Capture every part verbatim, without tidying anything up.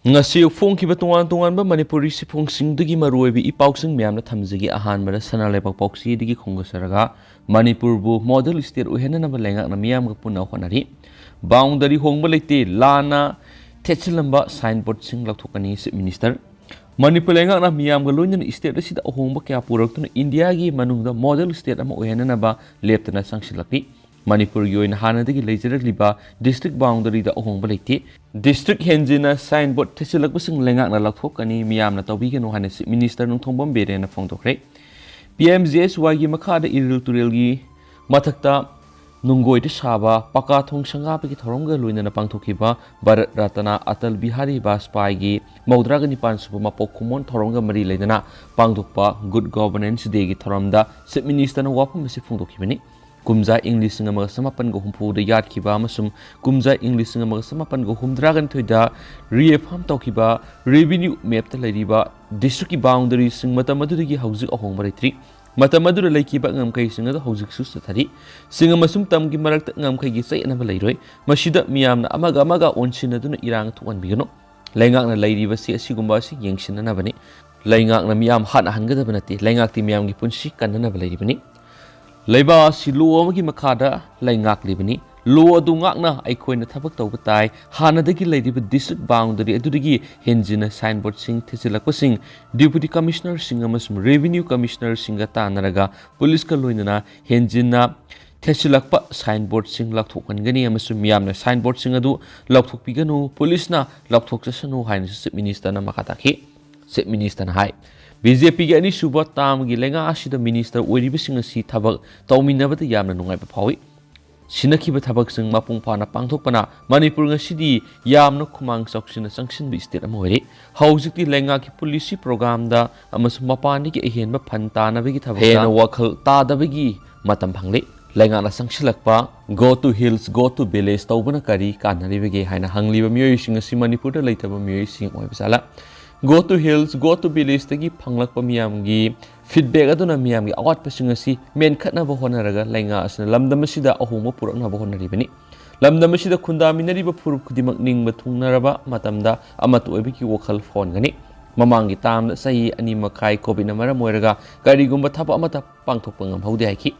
ꯉꯁꯤ ꯐꯣꯡꯈꯤꯕ ꯇꯣꯉꯥꯟ ꯇꯣꯉꯥꯟꯕ ꯃꯅꯤꯄꯨꯔꯤ ꯁꯤꯐꯣꯡꯁꯤꯡꯗꯒꯤ ꯃꯔꯨꯑꯣꯏꯕ ꯏ ꯄꯥꯎꯁꯤꯡ ꯃꯌꯥꯝꯅ ꯊꯝꯖꯒꯦ꯫ ꯑꯍꯥꯟꯕꯗ ꯁꯅꯥ ꯂꯩꯕꯥꯛ ꯄꯥꯎꯆꯦꯗꯒꯤ ꯈꯣꯡꯗꯥꯖꯔꯒ, ꯃꯅꯤꯄꯨꯔꯕꯨ ꯃꯣꯗꯦꯜ ꯁ꯭ꯇꯦꯠ ꯑꯣꯏꯍꯟꯅꯅꯕ ꯂꯩꯉꯥꯛꯅ ꯃꯤꯌꯥꯝꯒ ꯄꯨꯟꯅ ꯍꯣꯠꯅꯔꯤ꯫ ꯕꯥꯎꯟꯗꯔꯤ ꯍꯣꯡꯕ ꯂꯩꯇꯦ, ꯂꯥꯟꯅ ꯊꯦꯠꯆꯤꯜꯂꯝꯕ ꯁꯥꯏꯟꯕꯣꯔꯗꯁꯤꯡ ꯂꯧꯊꯣꯛꯀꯅꯤ, ꯆꯤꯐ ꯃꯤꯅꯤꯁꯇꯔ꯫ ꯃꯅꯤꯄꯨꯔ ꯂꯩꯉꯥꯛꯅ ꯃꯤꯌꯥꯝꯒ ꯂꯣꯏꯅꯅ ꯁ꯭ꯇꯦꯠ ꯑꯁꯤꯗ ꯑꯍꯣꯡꯕ ꯀꯌꯥ ꯄꯨꯔꯛꯇꯨꯅ ꯏꯟꯗꯤꯌꯥꯒꯤ ꯃꯅꯨꯡꯗ ꯃꯣꯗꯦꯜ ꯁ꯭ꯇꯦꯠ ꯑꯃ ꯑꯣꯏꯍꯟꯅꯅꯕ ꯂꯦꯞꯇꯅ ꯆꯪꯁꯤꯜꯂꯛꯂꯤ꯫ ꯃꯅꯤꯄꯨꯔꯒꯤ ꯑꯣꯏꯅ ꯍꯥꯟꯅꯗꯒꯤ ꯂꯩꯖꯔꯛꯂꯤꯕ ꯗꯤꯁꯇ꯭ꯔꯤꯛ ꯕꯥꯎꯟꯗꯔꯤꯗ ꯑꯍꯣꯡꯕ ꯂꯩꯇꯦ꯫ ꯗꯤꯁꯇ꯭ꯔꯤꯛ ꯍꯦꯟꯖꯤꯟꯅ ꯁꯥꯏꯟꯕꯣꯔꯗ ꯊꯦꯠꯆꯤꯜꯂꯛꯄꯁꯤꯡ ꯂꯩꯉꯥꯛꯅ ꯂꯧꯊꯣꯛꯀꯅꯤ, ꯃꯤꯌꯥꯝꯅ ꯇꯧꯕꯤꯒꯅꯨ ꯍꯥꯏꯅ ꯆꯤꯐ ꯃꯤꯅꯤꯁꯇꯔ ꯅꯣꯡꯊꯣꯝꯕꯝ ꯕꯤꯔꯦꯟꯅ ꯐꯣꯡꯗꯣꯛꯈ꯭ꯔꯦ꯫ ꯄꯤ ꯑꯦꯝ ꯖꯤ ꯑꯦꯁ ꯋꯥꯏꯒꯤ ꯃꯈꯥꯗ ꯏꯔꯤꯜ ꯇꯨꯔꯦꯜꯒꯤ ꯃꯊꯛꯇ ꯅꯨꯡꯒꯣꯏꯗ ꯁꯥꯕ ꯄꯀꯥ ꯊꯣꯡ ꯁꯪꯒꯥꯕꯒꯤ ꯊꯧꯔꯝꯒ ꯂꯣꯏꯅꯅ ꯄꯥꯡꯊꯣꯛꯈꯤꯕ ꯚꯥꯔꯠ ꯔꯇꯅꯥ ꯑꯇꯜ ꯕꯤꯍꯥꯔꯤ ꯕꯥꯖꯄꯥꯏꯒꯤ ꯃꯧꯗ꯭ꯔꯥꯒ ꯅꯤꯄꯥꯟ ꯁꯨꯕ ꯃꯄꯣꯛ ꯀꯨꯝꯑꯣꯟ ꯊꯧꯔꯝꯒ ꯃꯔꯤ ꯂꯩꯅꯅ ꯄꯥꯡꯊꯣꯛꯄ ꯒꯨꯗ ꯒꯣꯚꯔꯅꯦꯟꯁ ꯗꯦꯒꯤ ꯊꯧꯔꯝꯗ ꯆꯤꯐ ꯃꯤꯅꯤꯁꯇꯔꯅ ꯋꯥꯐꯝ ꯑꯁꯤ ꯐꯣꯡꯗꯣꯛꯈꯤꯕꯅꯤ꯫ ꯀꯨꯝꯖꯥ ꯏꯪ ꯂꯤꯁꯤꯡ ꯑꯃꯒ ꯆꯃꯥꯄꯟꯒ ꯍꯨꯝꯐꯨꯗ ꯌꯥꯠꯈꯤꯕ ꯑꯃꯁꯨꯡ ꯀꯨꯝꯖꯥ ꯏꯪ ꯂꯤꯁꯤꯡ ꯑꯃꯒ ꯆꯃꯥꯄꯟꯒ ꯍꯨꯝꯗ꯭ꯔꯥꯒ ꯅꯤꯊꯣꯏꯗ ꯔꯤꯑꯦꯐꯥꯔꯝ ꯇꯧꯈꯤꯕ ꯔꯦꯚꯤꯅ꯭ꯌꯨ ꯃꯦꯞꯇ ꯂꯩꯔꯤꯕ ꯗꯤꯁꯇ꯭ꯔꯤꯛꯀꯤ ꯕꯥꯎꯟꯗꯔꯤꯁꯤꯡ ꯃꯇꯝ ꯑꯗꯨꯗꯒꯤ ꯍꯧꯖꯤꯛ ꯑꯍꯣꯡꯕ ꯂꯩꯇ꯭ꯔꯤ꯫ ꯃꯇꯝ ꯑꯗꯨꯗ ꯂꯩꯈꯤꯕ ꯉꯝꯈꯩꯁꯤꯡ ꯑꯗꯨ ꯍꯧꯖꯤꯛꯁꯨ ꯆꯠꯊꯔꯤ꯫ ꯆꯤꯡ ꯑꯃꯁꯨꯡ ꯇꯝꯒꯤ ꯃꯔꯛꯇ ꯉꯝꯈꯩꯒꯤ ꯆꯌꯦꯠꯅꯕ ꯂꯩꯔꯣꯏ꯫ ꯃꯁꯤꯗ ꯃꯤꯌꯥꯝꯅ ꯑꯃꯒ ꯑꯃꯒ ꯑꯣꯟꯁꯤꯟꯅꯗꯨꯅ ꯏꯔꯥꯡ ꯊꯣꯛꯍꯟꯕꯤꯒꯅꯨ꯫ ꯂꯩꯉꯥꯛꯅ ꯂꯩꯔꯤꯕꯁꯤ ꯑꯁꯤꯒꯨꯝꯕ ꯑꯁꯤ ꯌꯦꯡꯁꯤꯟꯅꯅꯕꯅꯤ꯫ ꯂꯩꯉꯥꯛꯅ ꯃꯤꯌꯥꯝ ꯍꯥꯠꯅꯍꯟꯒꯗꯕ ꯅꯠꯇꯦ꯫ ꯂꯩꯉꯥꯛꯇꯤ ꯃꯤꯌꯥꯝꯒꯤ ꯄꯨꯟꯁꯤ ꯀꯟꯅꯅꯕ ꯂꯩꯔꯤꯕꯅꯤ꯫ ꯂꯩꯕꯥꯛ ꯑꯁꯤ ꯂꯣ ꯑꯃꯒꯤ ꯃꯈꯥꯗ ꯂꯩꯉꯥꯛꯂꯤꯕꯅꯤ꯫ ꯂꯣ ꯑꯗꯨ ꯉꯥꯛꯅ ꯑꯩꯈꯣꯏꯅ ꯊꯕꯛ ꯇꯧꯕ ꯇꯥꯏ꯫ ꯍꯥꯟꯅꯗꯒꯤ ꯂꯩꯔꯤꯕ ꯗꯤꯁꯇ꯭ꯔꯤꯛ ꯕꯥꯎꯟꯗꯔꯤ ꯑꯗꯨꯗꯒꯤ ꯍꯦꯟꯖꯤꯟꯅ ꯁꯥꯏꯟꯕꯣꯔꯗꯁꯤꯡ ꯊꯦꯠꯆꯤꯜꯂꯛꯄꯁꯤꯡ ꯗꯤꯄꯨꯇꯤ ꯀꯃꯤꯁꯅꯔꯁꯤꯡ ꯑꯃꯁꯨꯡ ꯔꯦꯚꯤꯅ꯭ꯌꯨ ꯀꯃꯤꯁꯅꯔꯁꯤꯡꯒ ꯇꯥꯟꯅꯔꯒ ꯄꯨꯂꯤꯁꯀ ꯂꯣꯏꯅꯅ ꯍꯦꯟꯖꯤꯟꯅ ꯊꯦꯠꯆꯤꯜꯂꯛꯄ ꯁꯥꯏꯟꯕꯣꯔꯗꯁꯤꯡ ꯂꯧꯊꯣꯛꯍꯟꯒꯅꯤ ꯑꯃꯁꯨꯡ ꯃꯤꯌꯥꯝꯅ ꯁꯥꯏꯟꯕꯣꯔꯗꯁꯤꯡ ꯑꯗꯨ ꯂꯧꯊꯣꯛꯄꯤꯒꯅꯨ, ꯄꯨꯂꯤꯁꯅ ꯂꯧꯊꯣꯛꯆꯁꯅꯨ ꯍꯥꯏꯅꯁꯨ ꯆꯤꯐ ꯃꯤꯅꯤꯁꯇꯔꯅ ꯃꯈꯥ ꯇꯥꯈꯤ꯫ ꯆꯤꯐ ꯃꯤꯅꯤꯁꯇꯔꯅ ꯍꯥꯏ, ꯕꯤ ꯖꯦ ꯄꯤꯒꯤ ꯑꯅꯤꯁꯨꯕ ꯇꯥꯝꯒꯤ ꯂꯩꯉꯥꯛ ꯑꯁꯤꯗ ꯃꯤꯅꯤꯁꯇꯔ ꯑꯣꯏꯔꯤꯕꯁꯤꯡ ꯑꯁꯤ ꯊꯕꯛ ꯇꯧꯃꯤꯟꯅꯕꯗ ꯌꯥꯝꯅ ꯅꯨꯡꯉꯥꯏꯕ ꯐꯥꯎꯏ꯫ ꯁꯤꯟꯅꯈꯤꯕ ꯊꯕꯛꯁꯤꯡ ꯃꯄꯨꯡ ꯐꯥꯅ ꯄꯥꯡꯊꯣꯛꯄꯅ ꯃꯅꯤꯄꯨꯔ ꯉꯁꯤꯗꯤ ꯌꯥꯝꯅ ꯈꯨꯃꯥꯡ ꯆꯥꯎꯁꯤꯟꯅ ꯆꯪꯁꯤꯟꯕ ꯁ꯭ꯇꯦꯠ ꯑꯃ ꯑꯣꯏꯔꯦ꯫ ꯍꯧꯖꯤꯛꯇꯤ ꯂꯩꯉꯥꯛꯀꯤ ꯄꯣꯂꯤꯁꯤ ꯄ꯭ꯔꯣꯒ꯭ꯔꯥꯝꯗ ꯑꯃꯁꯨꯡ ꯃꯄꯥꯟꯗꯒꯤ ꯑꯍꯦꯟꯕ ꯐꯟ ꯇꯥꯅꯕꯒꯤ ꯊꯕꯛꯇ ꯍꯦꯟꯅ ꯋꯥꯈꯜ ꯇꯥꯗꯕꯒꯤ ꯃꯇꯝ ꯐꯪꯂꯦ꯫ ꯂꯩꯉꯥꯛꯅ ꯆꯪꯁꯤꯜꯂꯛꯄ "Go to hills, go to village" ꯇꯧꯕꯅ ꯀꯔꯤ ꯀꯥꯟꯅꯔꯤꯕꯒꯦ ꯍꯥꯏꯅ ꯍꯪꯂꯤꯕ ꯃꯤꯑꯣꯏꯁꯤꯡ ꯑꯁꯤ ꯃꯅꯤꯄꯨꯔꯗ ꯂꯩꯇꯕ ꯃꯤꯑꯣꯏꯁꯤꯡ ꯑꯣꯏꯕ ꯖꯥꯠꯂꯥ? "Go to hills, go to village"ꯇꯒꯤ ꯐꯪꯂꯛꯄ ꯃꯤꯌꯥꯝꯒꯤ ꯐꯤꯗꯕꯦꯛ ꯑꯗꯨꯅ ꯃꯤꯌꯥꯝꯒꯤ ꯑꯋꯥꯠꯄꯁꯤꯡ ꯑꯁꯤ ꯃꯦꯟꯈꯠꯅꯕ ꯍꯣꯠꯅꯔꯒ ꯂꯩꯉꯥꯛ ꯑꯁꯤꯅ ꯂꯝꯗꯝ ꯑꯁꯤꯗ ꯑꯍꯣꯡꯕ ꯄꯨꯔꯛꯅꯕ ꯍꯣꯠꯅꯔꯤꯕꯅꯤ꯫ ꯂꯝꯗꯝ ꯑꯁꯤꯗ ꯈꯨꯟꯗꯥꯃꯤꯟꯅꯔꯤꯕ ꯐꯨꯔꯨꯞ ꯈꯨꯗꯤꯡꯃꯛ ꯅꯤꯡꯕ ꯊꯨꯡꯅꯔꯕ ꯃꯇꯝꯗ ꯑꯃꯠꯇ ꯑꯣꯏꯕꯒꯤ ꯋꯥꯈꯜ ꯐꯥꯎꯍꯟꯒꯅꯤ꯫ ꯃꯃꯥꯡꯒꯤ ꯇꯥꯝꯗ ꯆꯍꯤ ꯑꯅꯤ ꯃꯈꯥꯏ ꯀꯣꯚꯤꯗꯅ ꯃꯔꯝ ꯑꯣꯏꯔꯒ ꯀꯔꯤꯒꯨꯝꯕ ꯊꯕꯛ ꯑꯃꯠꯇ ꯄꯥꯡꯊꯣꯛꯄ ꯉꯝꯍꯧꯗꯦ ꯍꯥꯏꯈꯤ꯫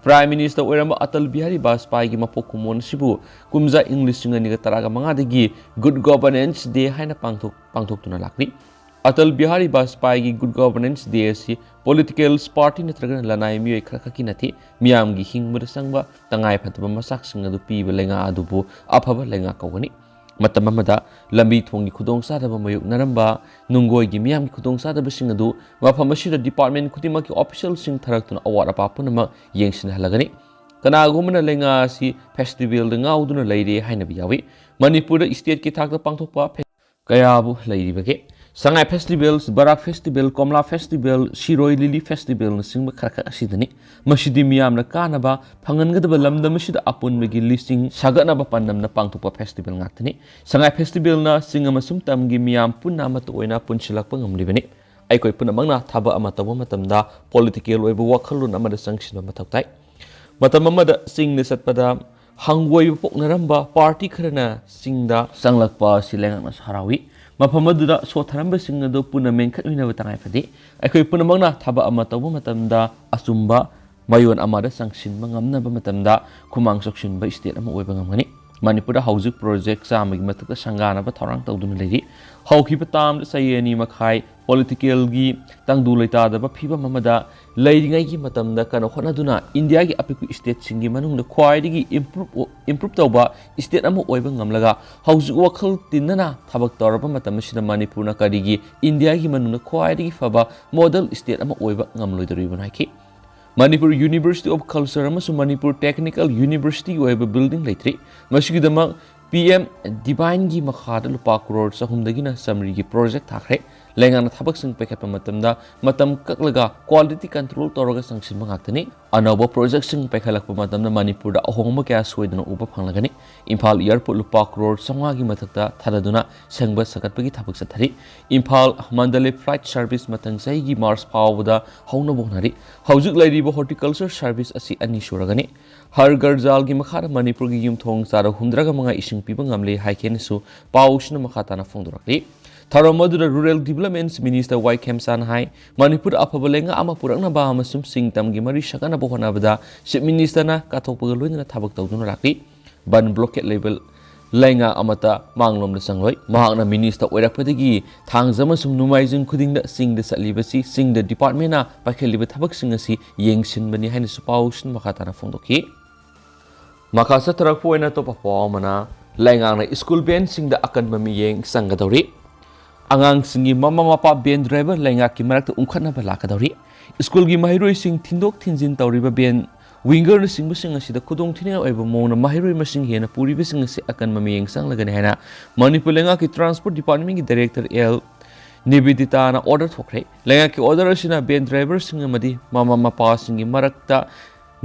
ꯄ꯭ꯔꯥꯏꯝ ꯃꯤꯅꯤꯁꯇꯔ ꯑꯣꯏꯔꯝꯕ ꯑꯇꯜ ꯕꯤꯍꯥꯔꯤ ꯕꯥꯖꯄꯥꯏꯒꯤ ꯃꯄꯣꯛ ꯀꯨꯝꯑꯣꯟ ꯑꯁꯤꯕꯨ ꯀꯨꯝꯖꯥ ꯏꯪ ꯂꯤꯁꯤꯡ ꯑꯅꯤꯒ ꯇꯔꯥꯒ ꯃꯉꯥꯗꯒꯤ Good Governance Day ꯍꯥꯏꯅ ꯄꯥꯡꯊꯣꯛ-, ꯄꯥꯡꯊꯣꯛꯇꯨꯅ ꯂꯥꯛꯂꯤ꯫ ꯑꯇꯜ ꯕꯤꯍꯥꯔꯤ ꯕꯥꯖꯄꯥꯏꯒꯤ Good Governance Day ꯑꯁꯤ ꯄꯣꯂꯤꯇꯤꯀꯦꯜ ꯄꯥꯔꯇꯤ ꯅꯠꯇ꯭ꯔꯒꯅ ꯂꯅꯥꯏ ꯃꯤꯑꯣꯏ ꯈꯔꯈꯛꯀꯤ ꯅꯠꯇꯦ, ꯃꯤꯌꯥꯝꯒꯤ ꯍꯤꯡꯕꯗ ꯆꯪꯕ ꯇꯉꯥꯏ ꯐꯗꯕ ꯃꯆꯥꯛꯁꯤꯡ ꯑꯗꯨ ꯄꯤꯕ ꯂꯩꯉꯥꯛ ꯑꯗꯨꯕꯨ ꯑꯐꯕ ꯂꯩꯉꯥꯛ ꯀꯧꯒꯅꯤ꯫ ꯃꯇꯝ ꯑꯃꯗ ꯂꯝꯕꯤ ꯊꯣꯡꯒꯤ ꯈꯨꯗꯣꯡꯆꯥꯗꯕ ꯃꯥꯌꯣꯛꯅꯔꯝꯕ ꯅꯨꯡꯒꯣꯏꯒꯤ ꯃꯤꯌꯥꯝꯒꯤ ꯈꯨꯗꯣꯡꯆꯥꯗꯕꯁꯤꯡ ꯑꯗꯨ ꯃꯐꯝ ꯑꯁꯤꯗ ꯗꯤꯄꯥꯔꯠꯃꯦꯟ ꯈꯨꯗꯤꯡꯃꯛꯀꯤ ꯑꯣꯐꯤꯁꯤꯌꯦꯜꯁꯤꯡ ꯊꯥꯔꯛꯇꯨꯅ ꯑꯋꯥꯠ ꯑꯄꯥ ꯄꯨꯝꯅꯃꯛ ꯌꯦꯡꯁꯤꯟꯍꯜꯂꯒꯅꯤ꯫ ꯀꯅꯥꯒꯨꯝꯕꯅ ꯂꯩꯉꯥꯛ ꯑꯁꯤ ꯐꯦꯁꯇꯤꯚꯦꯜꯗ ꯉꯥꯎꯗꯨꯅ ꯂꯩꯔꯦ ꯍꯥꯏꯅꯕ ꯌꯥꯎꯏ꯫ ꯃꯅꯤꯄꯨꯔꯗ ꯏꯁꯇꯦꯠꯀꯤ ꯊꯥꯛꯇ ꯄꯥꯡꯊꯣꯛꯄ ꯐꯦ-, ꯀꯌꯥꯕꯨ ꯂꯩꯔꯤꯕꯒꯦ? ꯁꯉꯥꯏ ꯐꯦꯁꯇꯤꯚꯦꯜ, ꯕꯔꯥꯛ ꯐꯦꯁꯇꯤꯚꯦꯜ, ꯀꯣꯝꯂꯥ ꯐꯦꯁꯇꯤꯚꯦꯜ, ꯁꯤꯔꯣꯏ ꯂꯤꯂꯤ ꯐꯦꯁꯇꯤꯚꯦꯜꯅꯆꯤꯡꯕ ꯈꯔꯈꯛ ꯑꯁꯤꯗꯅꯤ꯫ ꯃꯁꯤꯗꯤ ꯃꯤꯌꯥꯝꯅ ꯀꯥꯟꯅꯕ ꯐꯪꯍꯟꯒꯗꯕ ꯂꯝꯗꯝ ꯑꯁꯤꯗ ꯑꯄꯨꯟꯕꯒꯤ ꯂꯤꯁꯤꯡ ꯁꯥꯒꯠꯅꯕ ꯄꯥꯟꯗꯝꯅ ꯄꯥꯡꯊꯣꯛꯄ ꯐꯦꯁꯇꯤꯚꯦꯜ ꯉꯥꯛꯇꯅꯤ꯫ ꯁꯉꯥꯏ ꯐꯦꯁꯇꯤꯚꯦꯜꯅ ꯆꯤꯡ ꯑꯃꯁꯨꯡ ꯇꯝꯒꯤ ꯃꯤꯌꯥꯝ ꯄꯨꯟꯅ ꯑꯃꯠꯇ ꯑꯣꯏꯅ ꯄꯨꯟꯁꯤꯜꯂꯛꯄ ꯉꯝꯂꯤꯕꯅꯤ꯫ ꯑꯩꯈꯣꯏ ꯄꯨꯝꯅꯃꯛꯅ ꯊꯕꯛ ꯑꯃ ꯇꯧꯕ ꯃꯇꯝꯗ ꯄꯣꯂꯤꯇꯤꯀꯦꯜ ꯑꯣꯏꯕ ꯋꯥꯈꯜꯂꯣꯟ ꯑꯃꯗ ꯆꯪꯁꯤꯟꯕ ꯃꯊꯧ ꯇꯥꯏ꯫ ꯃꯇꯝ ꯑꯃꯗ ꯆꯤꯡꯗ ꯆꯠꯄꯗ ꯍꯪꯒꯣꯏꯕ ꯄꯣꯛꯅꯔꯝꯕ ꯄꯥꯔꯇꯤ ꯈꯔꯅ ꯆꯤꯡꯗ ꯆꯪꯂꯛꯄ ꯑꯁꯤ ꯂꯩꯉꯥꯛꯅꯁꯨ ꯍꯔꯥꯎꯏ꯫ ꯃꯐꯝ ꯑꯗꯨꯗ ꯁꯣꯠꯊꯔꯝꯕꯁꯤꯡ ꯑꯗꯨ ꯄꯨꯟꯅ ꯃꯦꯟꯈꯠꯃꯤꯟꯅꯕ ꯇꯉꯥꯏ ꯐꯗꯦ꯫ ꯑꯩꯈꯣꯏ ꯄꯨꯝꯅꯃꯛꯅ ꯊꯕꯛ ꯑꯃ ꯇꯧꯕ ꯃꯇꯝꯗ ꯑꯆꯨꯝꯕ ꯃꯥꯏꯑꯣꯟ ꯑꯃꯗ ꯆꯪꯁꯤꯟꯕ ꯉꯝꯅꯕ ꯃꯇꯝꯗ ꯈꯨꯃꯥꯡ ꯆꯥꯎꯁꯤꯟꯕ ꯏꯁꯇꯦꯠ ꯑꯃ ꯑꯣꯏꯕ ꯉꯝꯒꯅꯤ꯫ ꯃꯅꯤꯄꯨꯔꯗ ꯍꯧꯖꯤꯛ ꯄ꯭ꯔꯣꯖꯦꯛ ꯆꯥꯝꯃꯒꯤ ꯃꯊꯛꯇ ꯁꯪꯒꯥꯅꯕ ꯊꯧꯔꯥꯡ ꯇꯧꯗꯨꯅ ꯂꯩꯔꯤ꯫ ꯍꯧꯈꯤꯕ ꯇꯥꯝꯗ ꯆꯍꯤ ꯑꯅꯤ ꯃꯈꯥꯏ ꯄꯣꯂꯤꯇꯤꯀꯦꯜꯒꯤ ꯇꯪꯗꯨ ꯂꯩꯇꯥꯗꯕ ꯐꯤꯕꯝ ꯑꯃꯗ ꯂꯩꯔꯤꯉꯩꯒꯤ ꯃꯇꯝꯗ ꯀꯟꯅ ꯍꯣꯠꯅꯗꯨꯅ ꯏꯟꯗꯤꯌꯥꯒꯤ ꯑꯄꯤꯛꯄ ꯏꯁꯇꯦꯠꯁꯤꯡꯒꯤ ꯃꯅꯨꯡꯗ ꯈ꯭ꯋꯥꯏꯗꯒꯤ ꯏꯝꯄ꯭ꯔꯨꯞ, ꯏꯝꯄ꯭ꯔꯨꯞ ꯇꯧꯕ ꯏꯁꯇꯦꯠ ꯑꯃ ꯑꯣꯏꯕ ꯉꯝꯂꯒ ꯍꯧꯖꯤꯛ ꯋꯥꯈꯜ ꯇꯤꯟꯅꯅ ꯊꯕꯛ ꯇꯧꯔꯕ ꯃꯇꯝ ꯑꯁꯤꯗ ꯃꯅꯤꯄꯨꯔꯅ ꯀꯔꯤꯒꯤ ꯏꯟꯗꯤꯌꯥꯒꯤ ꯃꯅꯨꯡꯗ ꯈ꯭ꯋꯥꯏꯗꯒꯤ ꯐꯕ ꯃꯣꯗꯦꯜ ꯏꯁꯇꯦꯠ ꯑꯃ ꯑꯣꯏꯕ ꯉꯝꯂꯣꯏꯗꯧꯔꯤꯕꯅꯣ ꯍꯥꯏꯈꯤ꯫ ꯃꯅꯤꯄꯨꯔ ꯌꯨꯅꯤꯚꯔꯁꯤꯇꯤ ꯑꯣꯐ ꯀꯜꯆꯔ ꯑꯃꯁꯨꯡ ꯃꯅꯤꯄꯨꯔ ꯇꯦꯛꯅꯤꯀꯦꯜ ꯌꯨꯅꯤꯚꯔꯁꯤꯇꯤꯒꯤ ꯑꯣꯏꯕ ꯕꯤꯜꯗꯤꯡ ꯂꯩꯇ꯭ꯔꯤ꯫ ꯃꯁꯤꯒꯤꯗꯃꯛ ꯄꯤ ꯑꯦꯝ ꯗꯤꯕꯥꯏꯟꯒꯤ ꯃꯈꯥꯗ ꯂꯨꯄꯥ ꯀ꯭ꯔꯣꯔ ꯆꯍꯨꯝꯗꯒꯤꯅ ꯆꯥꯃꯔꯤꯒꯤ ꯄ꯭ꯔꯣꯖꯦꯛ ꯊꯥꯈ꯭ꯔꯦ꯫ ꯂꯩꯉꯥꯛꯅ ꯊꯕꯛꯁꯤꯡ ꯄꯥꯏꯈꯠꯄ ꯃꯇꯝꯗ ꯃꯇꯝ ꯀꯛꯂꯒ quality control ꯇꯧꯔꯒ ꯆꯪꯁꯤꯟꯕ ꯉꯥꯛꯇꯅꯤ꯫ ꯑꯅꯧꯕ projectꯁꯤꯡ ꯄꯥꯏꯈꯠꯂꯛꯄ ꯃꯇꯝꯗ ꯃꯅꯤꯄꯨꯔꯗ ꯑꯍꯣꯡꯕ ꯀꯌꯥ ꯁꯣꯏꯗꯅ ꯎꯕ ꯐꯪꯂꯒꯅꯤ꯫ ꯏꯝꯐꯥꯜ airport ꯂꯨꯄꯥ ꯀ꯭ꯔꯣꯔ ꯆꯥꯝꯃꯉꯥꯒꯤ ꯃꯊꯛꯇ ꯊꯥꯗꯗꯨꯅ ꯁꯦꯝꯒꯠ ꯁꯥꯒꯠꯄꯒꯤ ꯊꯕꯛ ꯆꯠꯊꯔꯤ꯫ ꯏꯝꯐꯥꯜ ꯃꯟꯗꯂꯦ flight service ꯃꯊꯪ ꯆꯍꯤꯒꯤ ꯃꯥꯔꯆ ꯐꯥꯎꯕꯗ ꯍꯧꯅꯕ ꯍꯣꯠꯅꯔꯤ꯫ ꯍꯧꯖꯤꯛ ꯂꯩꯔꯤꯕ horticulture service ꯑꯁꯤ ꯑꯅꯤ ꯁꯨꯔꯒꯅꯤ꯫ ꯍꯔ ꯘꯔ ꯖꯥꯜꯒꯤ ꯃꯈꯥꯗ ꯃꯅꯤꯄꯨꯔꯒꯤ ꯌꯨꯝꯊꯣꯡ ꯆꯥꯗ ꯍꯨꯝꯗ꯭ꯔꯥꯒ ꯃꯉꯥ ꯏꯁꯤꯡ ꯄꯤꯕ ꯉꯝꯂꯦ ꯍꯥꯏꯈꯤꯅꯁꯨ ꯄꯥꯎꯁꯤꯅ ꯃꯈꯥ ꯇꯥꯅ ꯐꯣꯡꯗꯣꯔꯛꯂꯤ꯫ ꯊꯧꯔꯝ ꯑꯗꯨꯗ Rural Developments Minister ꯋꯥꯏ ꯈꯦꯝꯆꯥꯟ ꯍꯥꯏ, ꯃꯅꯤꯄꯨꯔ ꯑꯐꯕ ꯂꯩꯉꯥꯛ ꯑꯃ ꯄꯨꯔꯛꯅꯕ ꯑꯃꯁꯨꯡ ꯁꯤꯡ ꯇꯝꯒꯤ ꯃꯔꯤ ꯁꯥꯒꯠꯅꯕ ꯍꯣꯠꯅꯕꯗ Chief Ministerꯅ ꯀꯠꯊꯣꯛꯄꯒ ꯂꯣꯏꯅꯅ ꯊꯕꯛ ꯇꯧꯗꯨꯅ ꯂꯥꯛꯂꯤ꯫ ꯕꯟ blockade ꯂꯩꯕ ꯂꯩꯉꯥꯛ ꯑꯃꯠꯇ ꯃꯥꯡꯂꯣꯝꯗ ꯆꯪꯂꯣꯏ꯫ ꯃꯍꯥꯛꯅ minister ꯑꯣꯏꯔꯛꯄꯗꯒꯤ ꯊꯥꯡꯖ ꯑꯃꯁꯨꯡ ꯅꯣꯡꯃꯥꯏꯖꯤꯡ ꯈꯨꯗꯤꯡꯗ ꯆꯤꯡꯗ ꯆꯠꯂꯤꯕꯁꯤ ꯆꯤꯡꯗ departmentꯅ ꯄꯥꯏꯈꯠꯂꯤꯕ ꯊꯕꯛꯁꯤꯡ ꯑꯁꯤ ꯌꯦꯡꯁꯤꯟꯕꯅꯤ ꯍꯥꯏꯅꯁꯨ ꯄꯥꯎꯁꯤꯅ ꯃꯈꯥ ꯇꯥꯅ ꯐꯣꯡꯗꯣꯛꯈꯤ꯫ ꯃꯈꯥ ꯆꯠꯊꯔꯛꯄ ꯑꯣꯏꯅ ꯑꯇꯣꯞꯄ ꯄꯥꯎ ꯑꯃꯅ, ꯂꯩꯉꯥꯛꯅ school vanꯁꯤꯡꯗ ꯑꯀꯟꯕ ꯃꯤꯠꯌꯦꯡ ꯆꯪꯒꯗꯧꯔꯤ꯫ ꯑꯉꯥꯡꯁꯤꯡꯒꯤ ꯃꯃꯥ ꯃꯄꯥ van driver ꯂꯩꯉꯥꯛꯀꯤ ꯃꯔꯛꯇ ꯎꯪꯈꯠꯅꯕ ꯂꯥꯛꯀꯗꯧꯔꯤ꯫ Schoolꯒꯤ ꯃꯍꯩꯔꯣꯏꯁꯤꯡ ꯊꯤꯟꯗꯣꯛ ꯊꯤꯟꯖꯤꯟ ꯇꯧꯔꯤꯕ van, wingerꯅꯆꯤꯡꯕꯁꯤꯡ ꯑꯁꯤꯗ ꯈꯨꯗꯣꯡꯊꯤꯅꯤꯡꯉꯥꯏ ꯑꯣꯏꯕ ꯃꯑꯣꯡꯗ ꯃꯍꯩꯔꯣꯏ ꯃꯁꯤꯡ ꯍꯦꯟꯅ ꯄꯨꯔꯤꯕꯁꯤꯡ ꯑꯁꯤ ꯑꯀꯟꯕ ꯃꯤꯠꯌꯦꯡ ꯆꯪꯂꯒꯅꯤ ꯍꯥꯏꯅ ꯃꯅꯤꯄꯨꯔ ꯂꯩꯉꯥꯛꯀꯤ transport departmentꯀꯤ director ꯑꯦꯜ ꯅꯤꯕꯦꯗꯤꯇꯥꯅ order ꯊꯣꯛꯈ꯭ꯔꯦ꯫ ꯂꯩꯉꯥꯛꯀꯤ order ꯑꯁꯤꯅ van driverꯁꯤꯡ ꯑꯃꯗꯤ ꯃꯃꯥ ꯃꯄꯥꯁꯤꯡꯒꯤ ꯃꯔꯛꯇ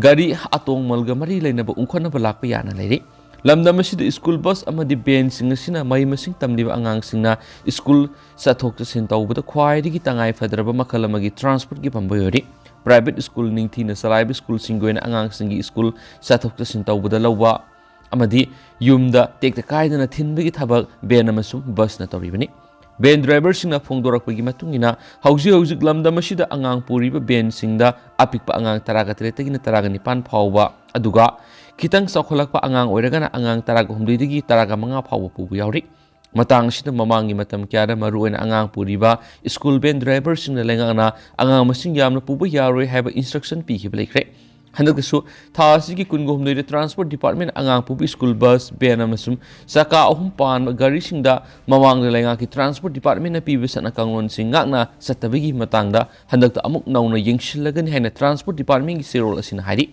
ꯒꯥꯔꯤ ꯑꯇꯣꯡꯃꯜꯒ ꯃꯔꯤ ꯂꯩꯅꯕ ꯎꯪꯈꯠꯅꯕ ꯂꯥꯛꯄ ꯌꯥꯅ ꯂꯩꯔꯤ꯫ ꯂꯝꯗꯝ ꯑꯁꯤꯗ school bus ꯑꯃꯗꯤ vanꯁꯤꯡ ꯑꯁꯤꯅ ꯃꯍꯩ ꯃꯁꯤꯡ ꯇꯝꯂꯤꯕ ꯑꯉꯥꯡꯁꯤꯡꯅ school ꯆꯠꯊꯣꯛ ꯆꯠꯁꯤꯟ ꯇꯧꯕꯗ ꯈ꯭ꯋꯥꯏꯗꯒꯤ ꯇꯉꯥꯏ ꯐꯗ꯭ꯔꯕ ꯃꯈꯜ ꯑꯃꯒꯤ transportꯀꯤ ꯄꯥꯝꯕꯩ ꯑꯣꯏꯔꯤ꯫ Private school ꯅꯤꯡꯊꯤꯅ ꯆꯂꯥꯏꯕ schoolꯁꯤꯡꯒꯤ ꯑꯣꯏꯅ ꯑꯉꯥꯡꯁꯤꯡꯒꯤ school ꯆꯠꯊꯣꯛ ꯆꯠꯁꯤꯟ ꯇꯧꯕꯗ ꯂꯧꯕ ꯑꯃꯗꯤ ꯌꯨꯝꯗ ꯇꯦꯛꯇ ꯀꯥꯏꯗꯅ ꯊꯤꯟꯕꯒꯤ ꯊꯕꯛ van ꯑꯃꯁꯨꯡ busꯅ ꯇꯧꯔꯤꯕꯅꯤ꯫ Van driverꯁꯤꯡꯅ ꯐꯣꯡꯗꯣꯔꯛꯄꯒꯤ ꯃꯇꯨꯡ ꯏꯟꯅ, ꯍꯧꯖꯤꯛ ꯍꯧꯖꯤꯛ ꯂꯝꯗꯝ ꯑꯁꯤꯗ ꯑꯉꯥꯡ ꯄꯨꯔꯤꯕ vanꯁꯤꯡꯗ ꯑꯄꯤꯛꯄ ꯑꯉꯥꯡ ꯇꯔꯥꯒ ꯇꯔꯦꯠꯇꯒꯤꯅ ꯇꯔꯥꯒ ꯅꯤꯄꯥꯟ ꯐꯥꯎꯕ, ꯑꯗꯨꯒ ꯈꯤꯇꯪ ꯆꯥꯎꯈꯠꯂꯛꯄ ꯑꯉꯥꯡ ꯑꯣꯏꯔꯒꯅ ꯑꯉꯥꯡ ꯇꯔꯥꯒ ꯍꯨꯝꯗꯣꯏꯗꯒꯤ ꯇꯔꯥꯒ ꯃꯉꯥ ꯐꯥꯎꯕ ꯄꯨꯕ ꯌꯥꯎꯔꯤ꯫ ꯃꯇꯥꯡ ꯑꯁꯤꯗ ꯃꯃꯥꯡꯒꯤ ꯃꯇꯝ ꯀꯌꯥꯗ ꯃꯔꯨꯑꯣꯏꯅ ꯑꯉꯥꯡ ꯄꯨꯔꯤꯕ school van driverꯁꯤꯡꯅ ꯂꯩꯉꯥꯛꯅ ꯑꯉꯥꯡ ꯃꯁꯤꯡ ꯌꯥꯝꯅ ꯄꯨꯕ ꯌꯥꯔꯣꯏ ꯍꯥꯏꯕ instruction ꯄꯤꯈꯤꯕ ꯂꯩꯈ꯭ꯔꯦ꯫ ꯍꯟꯗꯛꯇꯁꯨ ꯊꯥ ꯑꯁꯤꯒꯤ ꯀꯨꯟꯒ ꯍꯨꯝꯗꯣꯏꯗ transport department ꯑꯉꯥꯡ ꯄꯨꯕ school bus, van ꯑꯃꯁꯨꯡ ꯆꯀꯥ ꯑꯍꯨꯝ ꯄꯥꯟꯕ ꯒꯥꯔꯤꯁꯤꯡꯗ ꯃꯃꯥꯡꯗ ꯂꯩꯉꯥꯛꯀꯤ transport departmentꯅ ꯄꯤꯕ ꯆꯠꯅ ꯀꯥꯡꯂꯣꯟꯁꯤꯡ ꯉꯥꯛꯅ ꯆꯠꯇꯕꯒꯤ ꯃꯇꯥꯡꯗ ꯍꯟꯗꯛꯇ ꯑꯃꯨꯛ ꯅꯧꯅ ꯌꯦꯡꯁꯤꯜꯂꯒꯅꯤ ꯍꯥꯏꯅ transport departmentꯀꯤ ꯆꯦꯔꯣꯜ ꯑꯁꯤꯅ ꯍꯥꯏꯔꯤ꯫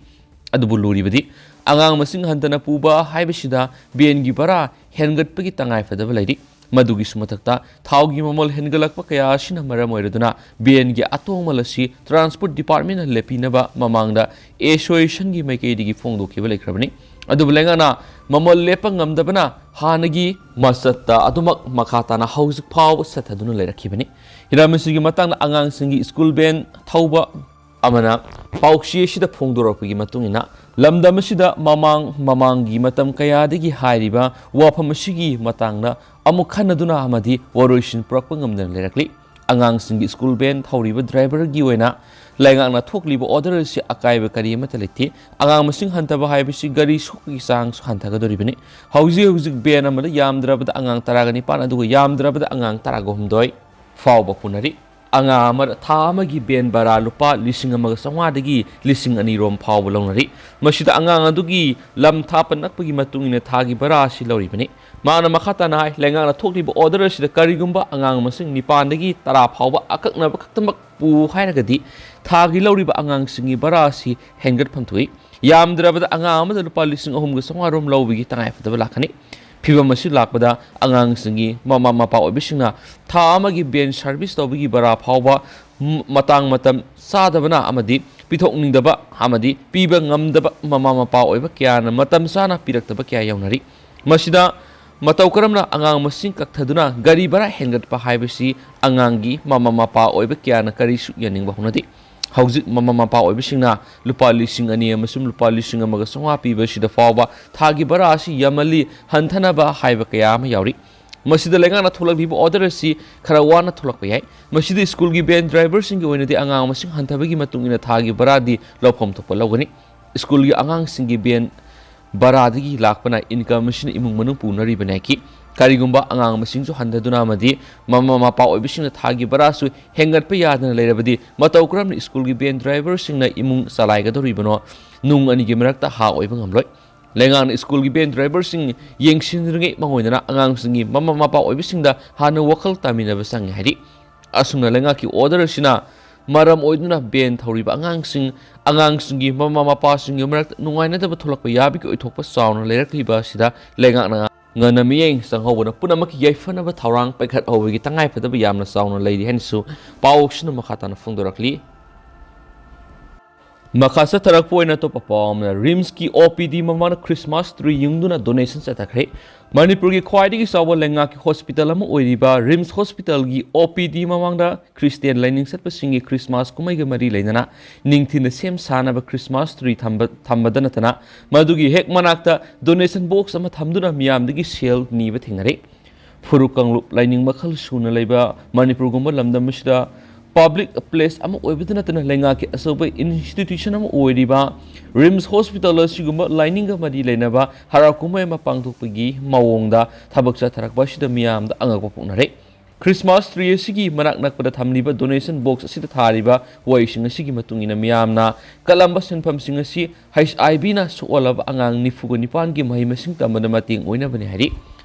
ꯑꯗꯨꯕꯨ ꯂꯨꯔꯤꯕꯗꯤ ꯑꯉꯥꯡ ꯃꯁꯤꯡ ꯍꯟꯊꯅ ꯄꯨꯕ ꯍꯥꯏꯕꯁꯤꯗ vanꯒꯤ ꯚꯔꯥ ꯍꯦꯟꯒꯠꯄꯒꯤ ꯇꯉꯥꯏꯐꯗꯕ ꯂꯩꯔꯤ꯫ ꯃꯗꯨꯒꯤꯁꯨ ꯃꯊꯛꯇ ꯊꯥꯎꯒꯤ ꯃꯃꯜ ꯍꯦꯟꯒꯠꯂꯛꯄ ꯀꯌꯥ ꯑꯁꯤꯅ ꯃꯔꯝ ꯑꯣꯏꯔꯗꯨꯅ ꯕꯦꯟꯒꯤ ꯑꯇꯣꯡꯃꯜ ꯑꯁꯤ ꯇ꯭ꯔꯥꯟꯁꯄꯣꯔꯠ ꯗꯤꯄꯥꯔꯠꯃꯦꯟꯅ ꯂꯦꯞꯄꯤꯅꯕ ꯃꯃꯥꯡꯗ ꯑꯦꯁꯣꯁꯤꯌꯦꯁꯟꯒꯤ ꯃꯥꯏꯀꯩꯗꯒꯤ ꯐꯣꯡꯗꯣꯛꯈꯤꯕ ꯂꯩꯈ꯭ꯔꯕꯅꯤ꯫ ꯑꯗꯨꯕꯨ ꯂꯩꯉꯥꯛꯅ ꯃꯃꯜ ꯂꯦꯞꯄ ꯉꯝꯗꯕꯅ ꯍꯥꯟꯅꯒꯤ ꯃꯆꯠꯇ ꯑꯗꯨꯃꯛ ꯃꯈꯥ ꯇꯥꯅ ꯍꯧꯖꯤꯛ ꯐꯥꯎꯕ ꯆꯠꯊꯗꯨꯅ ꯂꯩꯔꯛꯈꯤꯕꯅꯤ꯫ ꯍꯤꯔꯝ ꯑꯁꯤꯒꯤ ꯃꯇꯥꯡꯗ ꯑꯉꯥꯡꯁꯤꯡꯒꯤ ꯁ꯭ꯀꯨꯜ ꯕꯦꯟ ꯊꯧꯕ ꯑꯃꯅ ꯄꯥꯎꯆꯦ ꯑꯁꯤꯗ ꯐꯣꯡꯗꯣꯔꯛꯄꯒꯤ ꯃꯇꯨꯡ ꯏꯟꯅ, ꯂꯝꯗꯝ ꯑꯁꯤꯗ ꯃꯃꯥꯡ ꯃꯃꯥꯡꯒꯤ ꯃꯇꯝ ꯀꯌꯥꯗꯒꯤ ꯍꯥꯏꯔꯤꯕ ꯋꯥꯐꯝ ꯑꯁꯤꯒꯤ ꯃꯇꯥꯡꯗ ꯑꯃꯨꯛ ꯈꯟꯅꯗꯨꯅ ꯑꯃꯗꯤ ꯋꯥꯔꯣꯏꯁꯤꯟ ꯄꯨꯔꯛꯄ ꯉꯝꯗꯅ ꯂꯩꯔꯛꯂꯤ꯫ ꯑꯉꯥꯡꯁꯤꯡꯒꯤ ꯁ꯭ꯀꯨꯜ ꯕꯦꯟ ꯊꯧꯔꯤꯕ ꯗ꯭ꯔꯥꯏꯚꯔꯒꯤ ꯑꯣꯏꯅ ꯂꯩꯉꯥꯛꯅ ꯊꯣꯛꯂꯤꯕ ꯑꯣꯔꯗꯔ ꯑꯁꯤ ꯑꯀꯥꯏꯕ ꯀꯔꯤ ꯑꯃꯠꯇ ꯂꯩꯇꯦ꯫ ꯑꯉꯥꯡ ꯃꯁꯤꯡ ꯍꯟꯊꯕ ꯍꯥꯏꯕꯁꯤ ꯒꯥꯔꯤ ꯁꯣꯛꯄꯒꯤ ꯆꯥꯡꯁꯨ ꯍꯟꯊꯒꯗꯧꯔꯤꯕꯅꯤ꯫ ꯍꯧꯖꯤꯛ ꯍꯧꯖꯤꯛ ꯕꯦꯟ ꯑꯃꯗ ꯌꯥꯝꯗ꯭ꯔꯕꯗ ꯑꯉꯥꯡ ꯇꯔꯥꯒ ꯅꯤꯄꯥꯟ ꯑꯗꯨꯒ ꯌꯥꯝꯗ꯭ꯔꯕꯗ ꯑꯉꯥꯡ ꯇꯔꯥꯒ ꯍꯨꯝꯗꯣꯏ ꯐꯥꯎꯕ ꯄꯨꯅꯔꯤ꯫ ꯑꯉꯥꯡ ꯑꯃꯗ ꯊꯥ ꯑꯃꯒꯤ ꯕꯦꯟ ꯚꯔꯥ ꯂꯨꯄꯥ ꯂꯤꯁꯤꯡ ꯑꯃꯒ ꯆꯥꯝꯃꯉꯥꯗꯒꯤ ꯂꯤꯁꯤꯡ ꯑꯅꯤ ꯔꯣꯝ ꯐꯥꯎꯕ ꯂꯧꯅꯔꯤ꯫ ꯃꯁꯤꯗ ꯑꯉꯥꯡ ꯑꯗꯨꯒꯤ ꯂꯝ ꯊꯥꯞꯄ ꯅꯛꯄꯒꯤ ꯃꯇꯨꯡ ꯏꯟꯅ ꯊꯥꯒꯤ ꯚꯔꯥ ꯑꯁꯤ ꯂꯧꯔꯤꯕꯅꯤ꯫ ꯃꯍꯥꯛꯅ ꯃꯈꯥ ꯇꯥꯅ ꯍꯥꯏ, ꯂꯩꯉꯥꯛꯅ ꯊꯣꯛꯂꯤꯕ ꯑꯣꯔꯗꯔ ꯑꯁꯤꯗ ꯀꯔꯤꯒꯨꯝꯕ ꯑꯉꯥꯡ ꯃꯁꯤꯡ ꯅꯤꯄꯥꯟꯗꯒꯤ ꯇꯔꯥ ꯐꯥꯎꯕ ꯑꯀꯛꯅꯕ ꯈꯛꯇꯃꯛ ꯄꯨ ꯍꯥꯏꯔꯒꯗꯤ ꯊꯥꯒꯤ ꯂꯧꯔꯤꯕ ꯑꯉꯥꯡꯁꯤꯡꯒꯤ ꯚꯔꯥ ꯑꯁꯤ ꯍꯦꯟꯒꯠꯐꯝ ꯊꯣꯛꯏ꯫ ꯌꯥꯝꯗ꯭ꯔꯕꯗ ꯑꯉꯥꯡ ꯑꯃꯗ ꯂꯨꯄꯥ ꯂꯤꯁꯤꯡ ꯑꯍꯨꯝꯒ ꯆꯥꯝꯃꯉꯥ ꯔꯣꯝ ꯂꯧꯕꯒꯤ ꯇꯉꯥꯏꯐꯗꯕ ꯂꯥꯛꯀꯅꯤ꯫ ꯐꯤꯕꯝ ꯑꯁꯤ ꯂꯥꯛꯄꯗ ꯑꯉꯥꯡꯁꯤꯡꯒꯤ ꯃꯃꯥ ꯃꯄꯥ ꯑꯣꯏꯕꯁꯤꯡꯅ ꯊꯥ ꯑꯃꯒꯤ ꯕꯦꯟ ꯁꯔꯚꯤꯁ ꯇꯧꯕꯒꯤ ꯚꯔꯥ ꯐꯥꯎꯕ ꯝ-, ꯃꯇꯥꯡ ꯃꯇꯝ ꯆꯥꯗꯕꯅ ꯑꯃꯗꯤ ꯄꯤꯊꯣꯛꯅꯤꯡꯗꯕ ꯑꯃꯗꯤ ꯄꯤꯕ ꯉꯝꯗꯕ ꯃꯃꯥ ꯃꯄꯥ ꯑꯣꯏꯕ ꯀꯌꯥꯅ ꯃꯇꯝ ꯆꯥꯅ ꯄꯤꯔꯛꯇꯕ ꯀꯌꯥ ꯌꯥꯎꯅꯔꯤ꯫ ꯃꯁꯤꯗ ꯃꯇꯧ ꯀꯔꯝꯅ ꯑꯉꯥꯡ ꯃꯁꯤꯡ ꯀꯛꯊꯗꯨꯅ ꯒꯥꯔꯤ ꯚꯔꯥ ꯍꯦꯟꯒꯠꯄ ꯍꯥꯏꯕꯁꯤ ꯑꯉꯥꯡꯒꯤ ꯃꯃꯥ ꯃꯄꯥ ꯑꯣꯏꯕ ꯀꯌꯥꯅ ꯀꯔꯤꯁꯨ ꯌꯥꯅꯤꯡꯕ ꯍꯧꯅꯗꯦ꯫ ꯍꯧꯖꯤꯛ ꯃꯃꯥ ꯃꯄꯥ ꯑꯣꯏꯕꯁꯤꯡꯅ ꯂꯨꯄꯥ ꯂꯤꯁꯤꯡ ꯑꯅꯤ ꯑꯃꯁꯨꯡ ꯂꯨꯄꯥ ꯂꯤꯁꯤꯡ ꯑꯃꯒ ꯆꯥꯝꯃꯉꯥ ꯄꯤꯕ ꯑꯁꯤꯗ ꯐꯥꯎꯕ ꯊꯥꯒꯤ ꯚꯔꯥ ꯑꯁꯤ ꯌꯥꯝꯃꯜꯂꯤ, ꯍꯟꯊꯅꯕ ꯍꯥꯏꯕ ꯀꯌꯥ ꯑꯃ ꯌꯥꯎꯔꯤ꯫ ꯃꯁꯤꯗ ꯂꯩꯉꯥꯛꯅ ꯊꯣꯛꯂꯛꯂꯤꯕ ꯑꯣꯔꯗꯔ ꯑꯁꯤ ꯈꯔ ꯋꯥꯅ ꯊꯣꯛꯂꯛꯄ ꯌꯥꯏ꯫ ꯃꯁꯤꯗ ꯁ꯭ꯀꯨꯜꯒꯤ ꯚꯦꯟ ꯗ꯭ꯔꯥꯏꯚꯔꯁꯤꯡꯒꯤ ꯑꯣꯏꯅꯗꯤ ꯑꯉꯥꯡ ꯃꯁꯤꯡ ꯍꯟꯊꯕꯒꯤ ꯃꯇꯨꯡ ꯏꯟꯅ ꯊꯥꯒꯤ ꯚꯔꯥꯗꯤ ꯂꯧꯐꯝ ꯊꯣꯛꯄ ꯂꯧꯒꯅꯤ꯫ ꯁ꯭ꯀꯨꯜꯒꯤ ꯑꯉꯥꯡꯁꯤꯡꯒꯤ ꯚꯦꯟ ꯚꯔꯥꯗꯒꯤ ꯂꯥꯛꯄꯅ ꯏꯟꯀꯝ ꯑꯁꯤꯅ ꯏꯃꯨꯡ ꯃꯅꯨꯡ ꯄꯨꯅꯔꯤꯕꯅꯤ ꯍꯥꯏꯈꯤ꯫ ꯀꯔꯤꯒꯨꯝꯕ ꯑꯉꯥꯡ ꯃꯁꯤꯡꯁꯨ ꯍꯟꯊꯗꯨꯅ ꯑꯃꯗꯤ ꯃꯃꯥ ꯃꯄꯥ ꯑꯣꯏꯕꯁꯤꯡꯅ ꯊꯥꯒꯤ ꯚꯔꯥꯁꯨ ꯍꯦꯟꯒꯠꯄ ꯌꯥꯗꯅ ꯂꯩꯔꯕꯗꯤ ꯃꯇꯧ ꯀꯔꯝꯅ ꯁ꯭ꯀꯨꯜꯒꯤ ꯚꯦꯟ ꯗ꯭ꯔꯥꯏꯚꯔꯁꯤꯡꯅ ꯏꯃꯨꯡ ꯆꯂꯥꯏꯒꯗꯧꯔꯤꯕꯅꯣ? ꯅꯨꯡ ꯑꯅꯤꯒꯤ ꯃꯔꯛꯇ ꯍꯥ ꯑꯣꯏꯕ ꯉꯝꯂꯣꯏ꯫ ꯂꯩꯉꯥꯛꯅ ꯁ꯭ꯀꯨꯜꯒꯤ ꯚꯦꯟ ꯗ꯭ꯔꯥꯏꯚꯔꯁꯤꯡ ꯌꯦꯡꯁꯤꯟꯗ꯭ꯔꯤꯉꯩ ꯃꯥꯡꯑꯣꯏꯅꯅ ꯑꯉꯥꯡꯁꯤꯡꯒꯤ ꯃꯃꯥ ꯃꯄꯥ ꯑꯣꯏꯕꯁꯤꯡꯗ ꯍꯥꯟꯅ ꯋꯥꯈꯜ ꯇꯥꯃꯤꯟꯅꯕ ꯆꯪꯉꯤ ꯍꯥꯏꯔꯤ꯫ ꯑꯁꯨꯝꯅ ꯂꯩꯉꯥꯛꯀꯤ ꯑꯣꯔꯗꯔ ꯑꯁꯤꯅ ꯃꯔꯝ ꯑꯣꯏꯗꯨꯅ ꯚꯦꯟ ꯊꯧꯔꯤꯕ ꯑꯉꯥꯡꯁꯤꯡ, ꯑꯉꯥꯡꯁꯤꯡꯒꯤ ꯃꯃꯥ ꯃꯄꯥꯁꯤꯡꯒꯤ ꯃꯔꯛꯇ ꯅꯨꯡꯉꯥꯏꯅꯗꯕ ꯊꯣꯛꯂꯛꯄ ꯌꯥꯕꯒꯤ ꯑꯣꯏꯊꯣꯛꯄ ꯆꯥꯎꯅ ꯂꯩꯔꯛꯂꯤꯕ ꯑꯁꯤꯗ ꯂꯩꯉꯥꯛꯅ ꯉꯟꯅ ꯃꯤꯠꯌꯦꯡ ꯆꯪꯍꯧꯕꯅ ꯄꯨꯝꯅꯃꯛꯀꯤ ꯌꯥꯏꯐꯅꯕ ꯊꯧꯔꯥꯡ ꯄꯥꯏꯈꯠꯍꯧꯕꯒꯤ ꯇꯉꯥꯏꯐꯗꯕ ꯌꯥꯝꯅ ꯆꯥꯎꯅ ꯂꯩꯔꯤ ꯍꯥꯏꯅꯁꯨ ꯄꯥꯎꯁꯤꯅ ꯃꯈꯥ ꯇꯥꯅ ꯐꯣꯡꯗꯣꯔꯛꯂꯤ꯫ ꯃꯈꯥ ꯆꯠꯊꯔꯛꯄ ꯑꯣꯏꯅ ꯑꯇꯣꯞꯄ ꯄꯥꯎ ꯑꯃꯅ ꯔꯤꯝꯁꯀꯤ ꯑꯣ ꯄꯤ ꯗꯤ ꯃꯃꯥꯡꯗ ꯈ꯭ꯔꯤꯁꯃꯥꯁ ꯇ꯭ꯔꯤ ꯌꯨꯡꯗꯨꯅ ꯗꯣꯅꯦꯁꯟ ꯆꯠꯊꯈ꯭ꯔꯦ꯫ ꯃꯅꯤꯄꯨꯔꯒꯤ ꯈ꯭ꯋꯥꯏꯗꯒꯤ ꯆꯥꯎꯕ ꯂꯩꯉꯥꯛꯀꯤ ꯍꯣꯁꯄꯤꯇꯥꯜ ꯑꯃ ꯑꯣꯏꯔꯤꯕ ꯔꯤꯝꯁ ꯍꯣꯁꯄꯤꯇꯥꯜꯒꯤ ꯑꯣ ꯄꯤ ꯗꯤ ꯃꯃꯥꯡꯗ ꯈ꯭ꯔꯤꯁꯇꯤꯌꯥꯟ ꯂꯥꯏꯅꯤꯡ ꯆꯠꯄꯁꯤꯡꯒꯤ ꯈ꯭ꯔꯤꯁꯃꯥꯁ ꯀꯨꯝꯍꯩꯒ ꯃꯔꯤ ꯂꯩꯅꯅ ꯅꯤꯡꯊꯤꯅ ꯁꯦꯝ ꯁꯥꯅꯕ ꯈ꯭ꯔꯤꯁꯃꯥꯁ ꯇ꯭ꯔꯤ ꯊꯝꯕ, ꯊꯝꯕꯗ ꯅꯠꯇꯅ ꯃꯗꯨꯒꯤ ꯍꯦꯛ ꯃꯅꯥꯛꯇ ꯗꯣꯅꯦꯁꯟ ꯕꯣꯛꯁ ꯑꯃ ꯊꯝꯗꯨꯅ ꯃꯤꯌꯥꯝꯗꯒꯤ ꯁꯦꯜ ꯅꯤꯕ ꯊꯦꯡꯅꯔꯦ꯫ ꯐꯨꯔꯨꯞ ꯀꯥꯡꯂꯨꯞ ꯂꯥꯏꯅꯤꯡ ꯃꯈꯜ ꯁꯨꯅ ꯂꯩꯕ ꯃꯅꯤꯄꯨꯔꯒꯨꯝꯕ ꯂꯝꯗꯝ ꯑꯁꯤꯗ ꯄꯕ꯭ꯂꯤꯛ ꯄ꯭ꯂꯦꯁ ꯑꯃ ꯑꯣꯏꯕꯗ ꯅꯠꯇꯅ ꯂꯩꯉꯥꯛꯀꯤ ꯑꯆꯧꯕ ꯏꯟꯁꯇꯤꯇ꯭ꯌꯨꯁꯟ ꯑꯃ ꯑꯣꯏꯔꯤꯕ ꯔꯤꯝꯁ ꯍꯣꯁꯄꯤꯇꯥꯜ ꯑꯁꯤꯒꯨꯝꯕ ꯂꯥꯏꯅꯤꯡꯒ ꯃꯔꯤ ꯂꯩꯅꯕ ꯍꯔꯥꯎ ꯀꯨꯝꯍꯩ ꯑꯃ ꯄꯥꯡꯊꯣꯛꯄꯒꯤ ꯃꯑꯣꯡꯗ ꯊꯕꯛ ꯆꯠꯊꯔꯛꯄ ꯑꯁꯤꯗ ꯃꯤꯌꯥꯝꯗ ꯑꯉꯛꯄ ꯄꯣꯛꯅꯔꯦ꯫ ꯈ꯭ꯔꯤꯁꯃꯥꯁ ꯇ꯭ꯔꯤ ꯑꯁꯤꯒꯤ ꯃꯅꯥꯛ ꯅꯛꯄꯗ ꯊꯝꯂꯤꯕ ꯗꯣꯅꯦꯁꯟ ꯕꯣꯛꯁ ꯑꯁꯤꯗ ꯊꯥꯔꯤꯕ ꯋꯥꯍꯩꯁꯤꯡ ꯑꯁꯤꯒꯤ ꯃꯇꯨꯡ ꯏꯟꯅ ꯃꯤꯌꯥꯝꯅ ꯀꯠꯂꯝꯕ ꯁꯦꯟꯐꯝꯁꯤꯡ ꯑꯁꯤ ꯍꯩꯆ ꯑꯥꯏ ꯚꯤꯅ ꯁꯣꯛꯍꯜꯂꯕ ꯑꯉꯥꯡ ꯅꯤꯐꯨꯒ ꯅꯤꯄꯥꯟꯒꯤ ꯃꯍꯩ ꯃꯁꯤꯡ ꯇꯝꯕꯗ ꯃꯇꯦꯡ ꯑꯣꯏꯅꯕꯅꯤ ꯍꯥꯏꯔꯤ꯫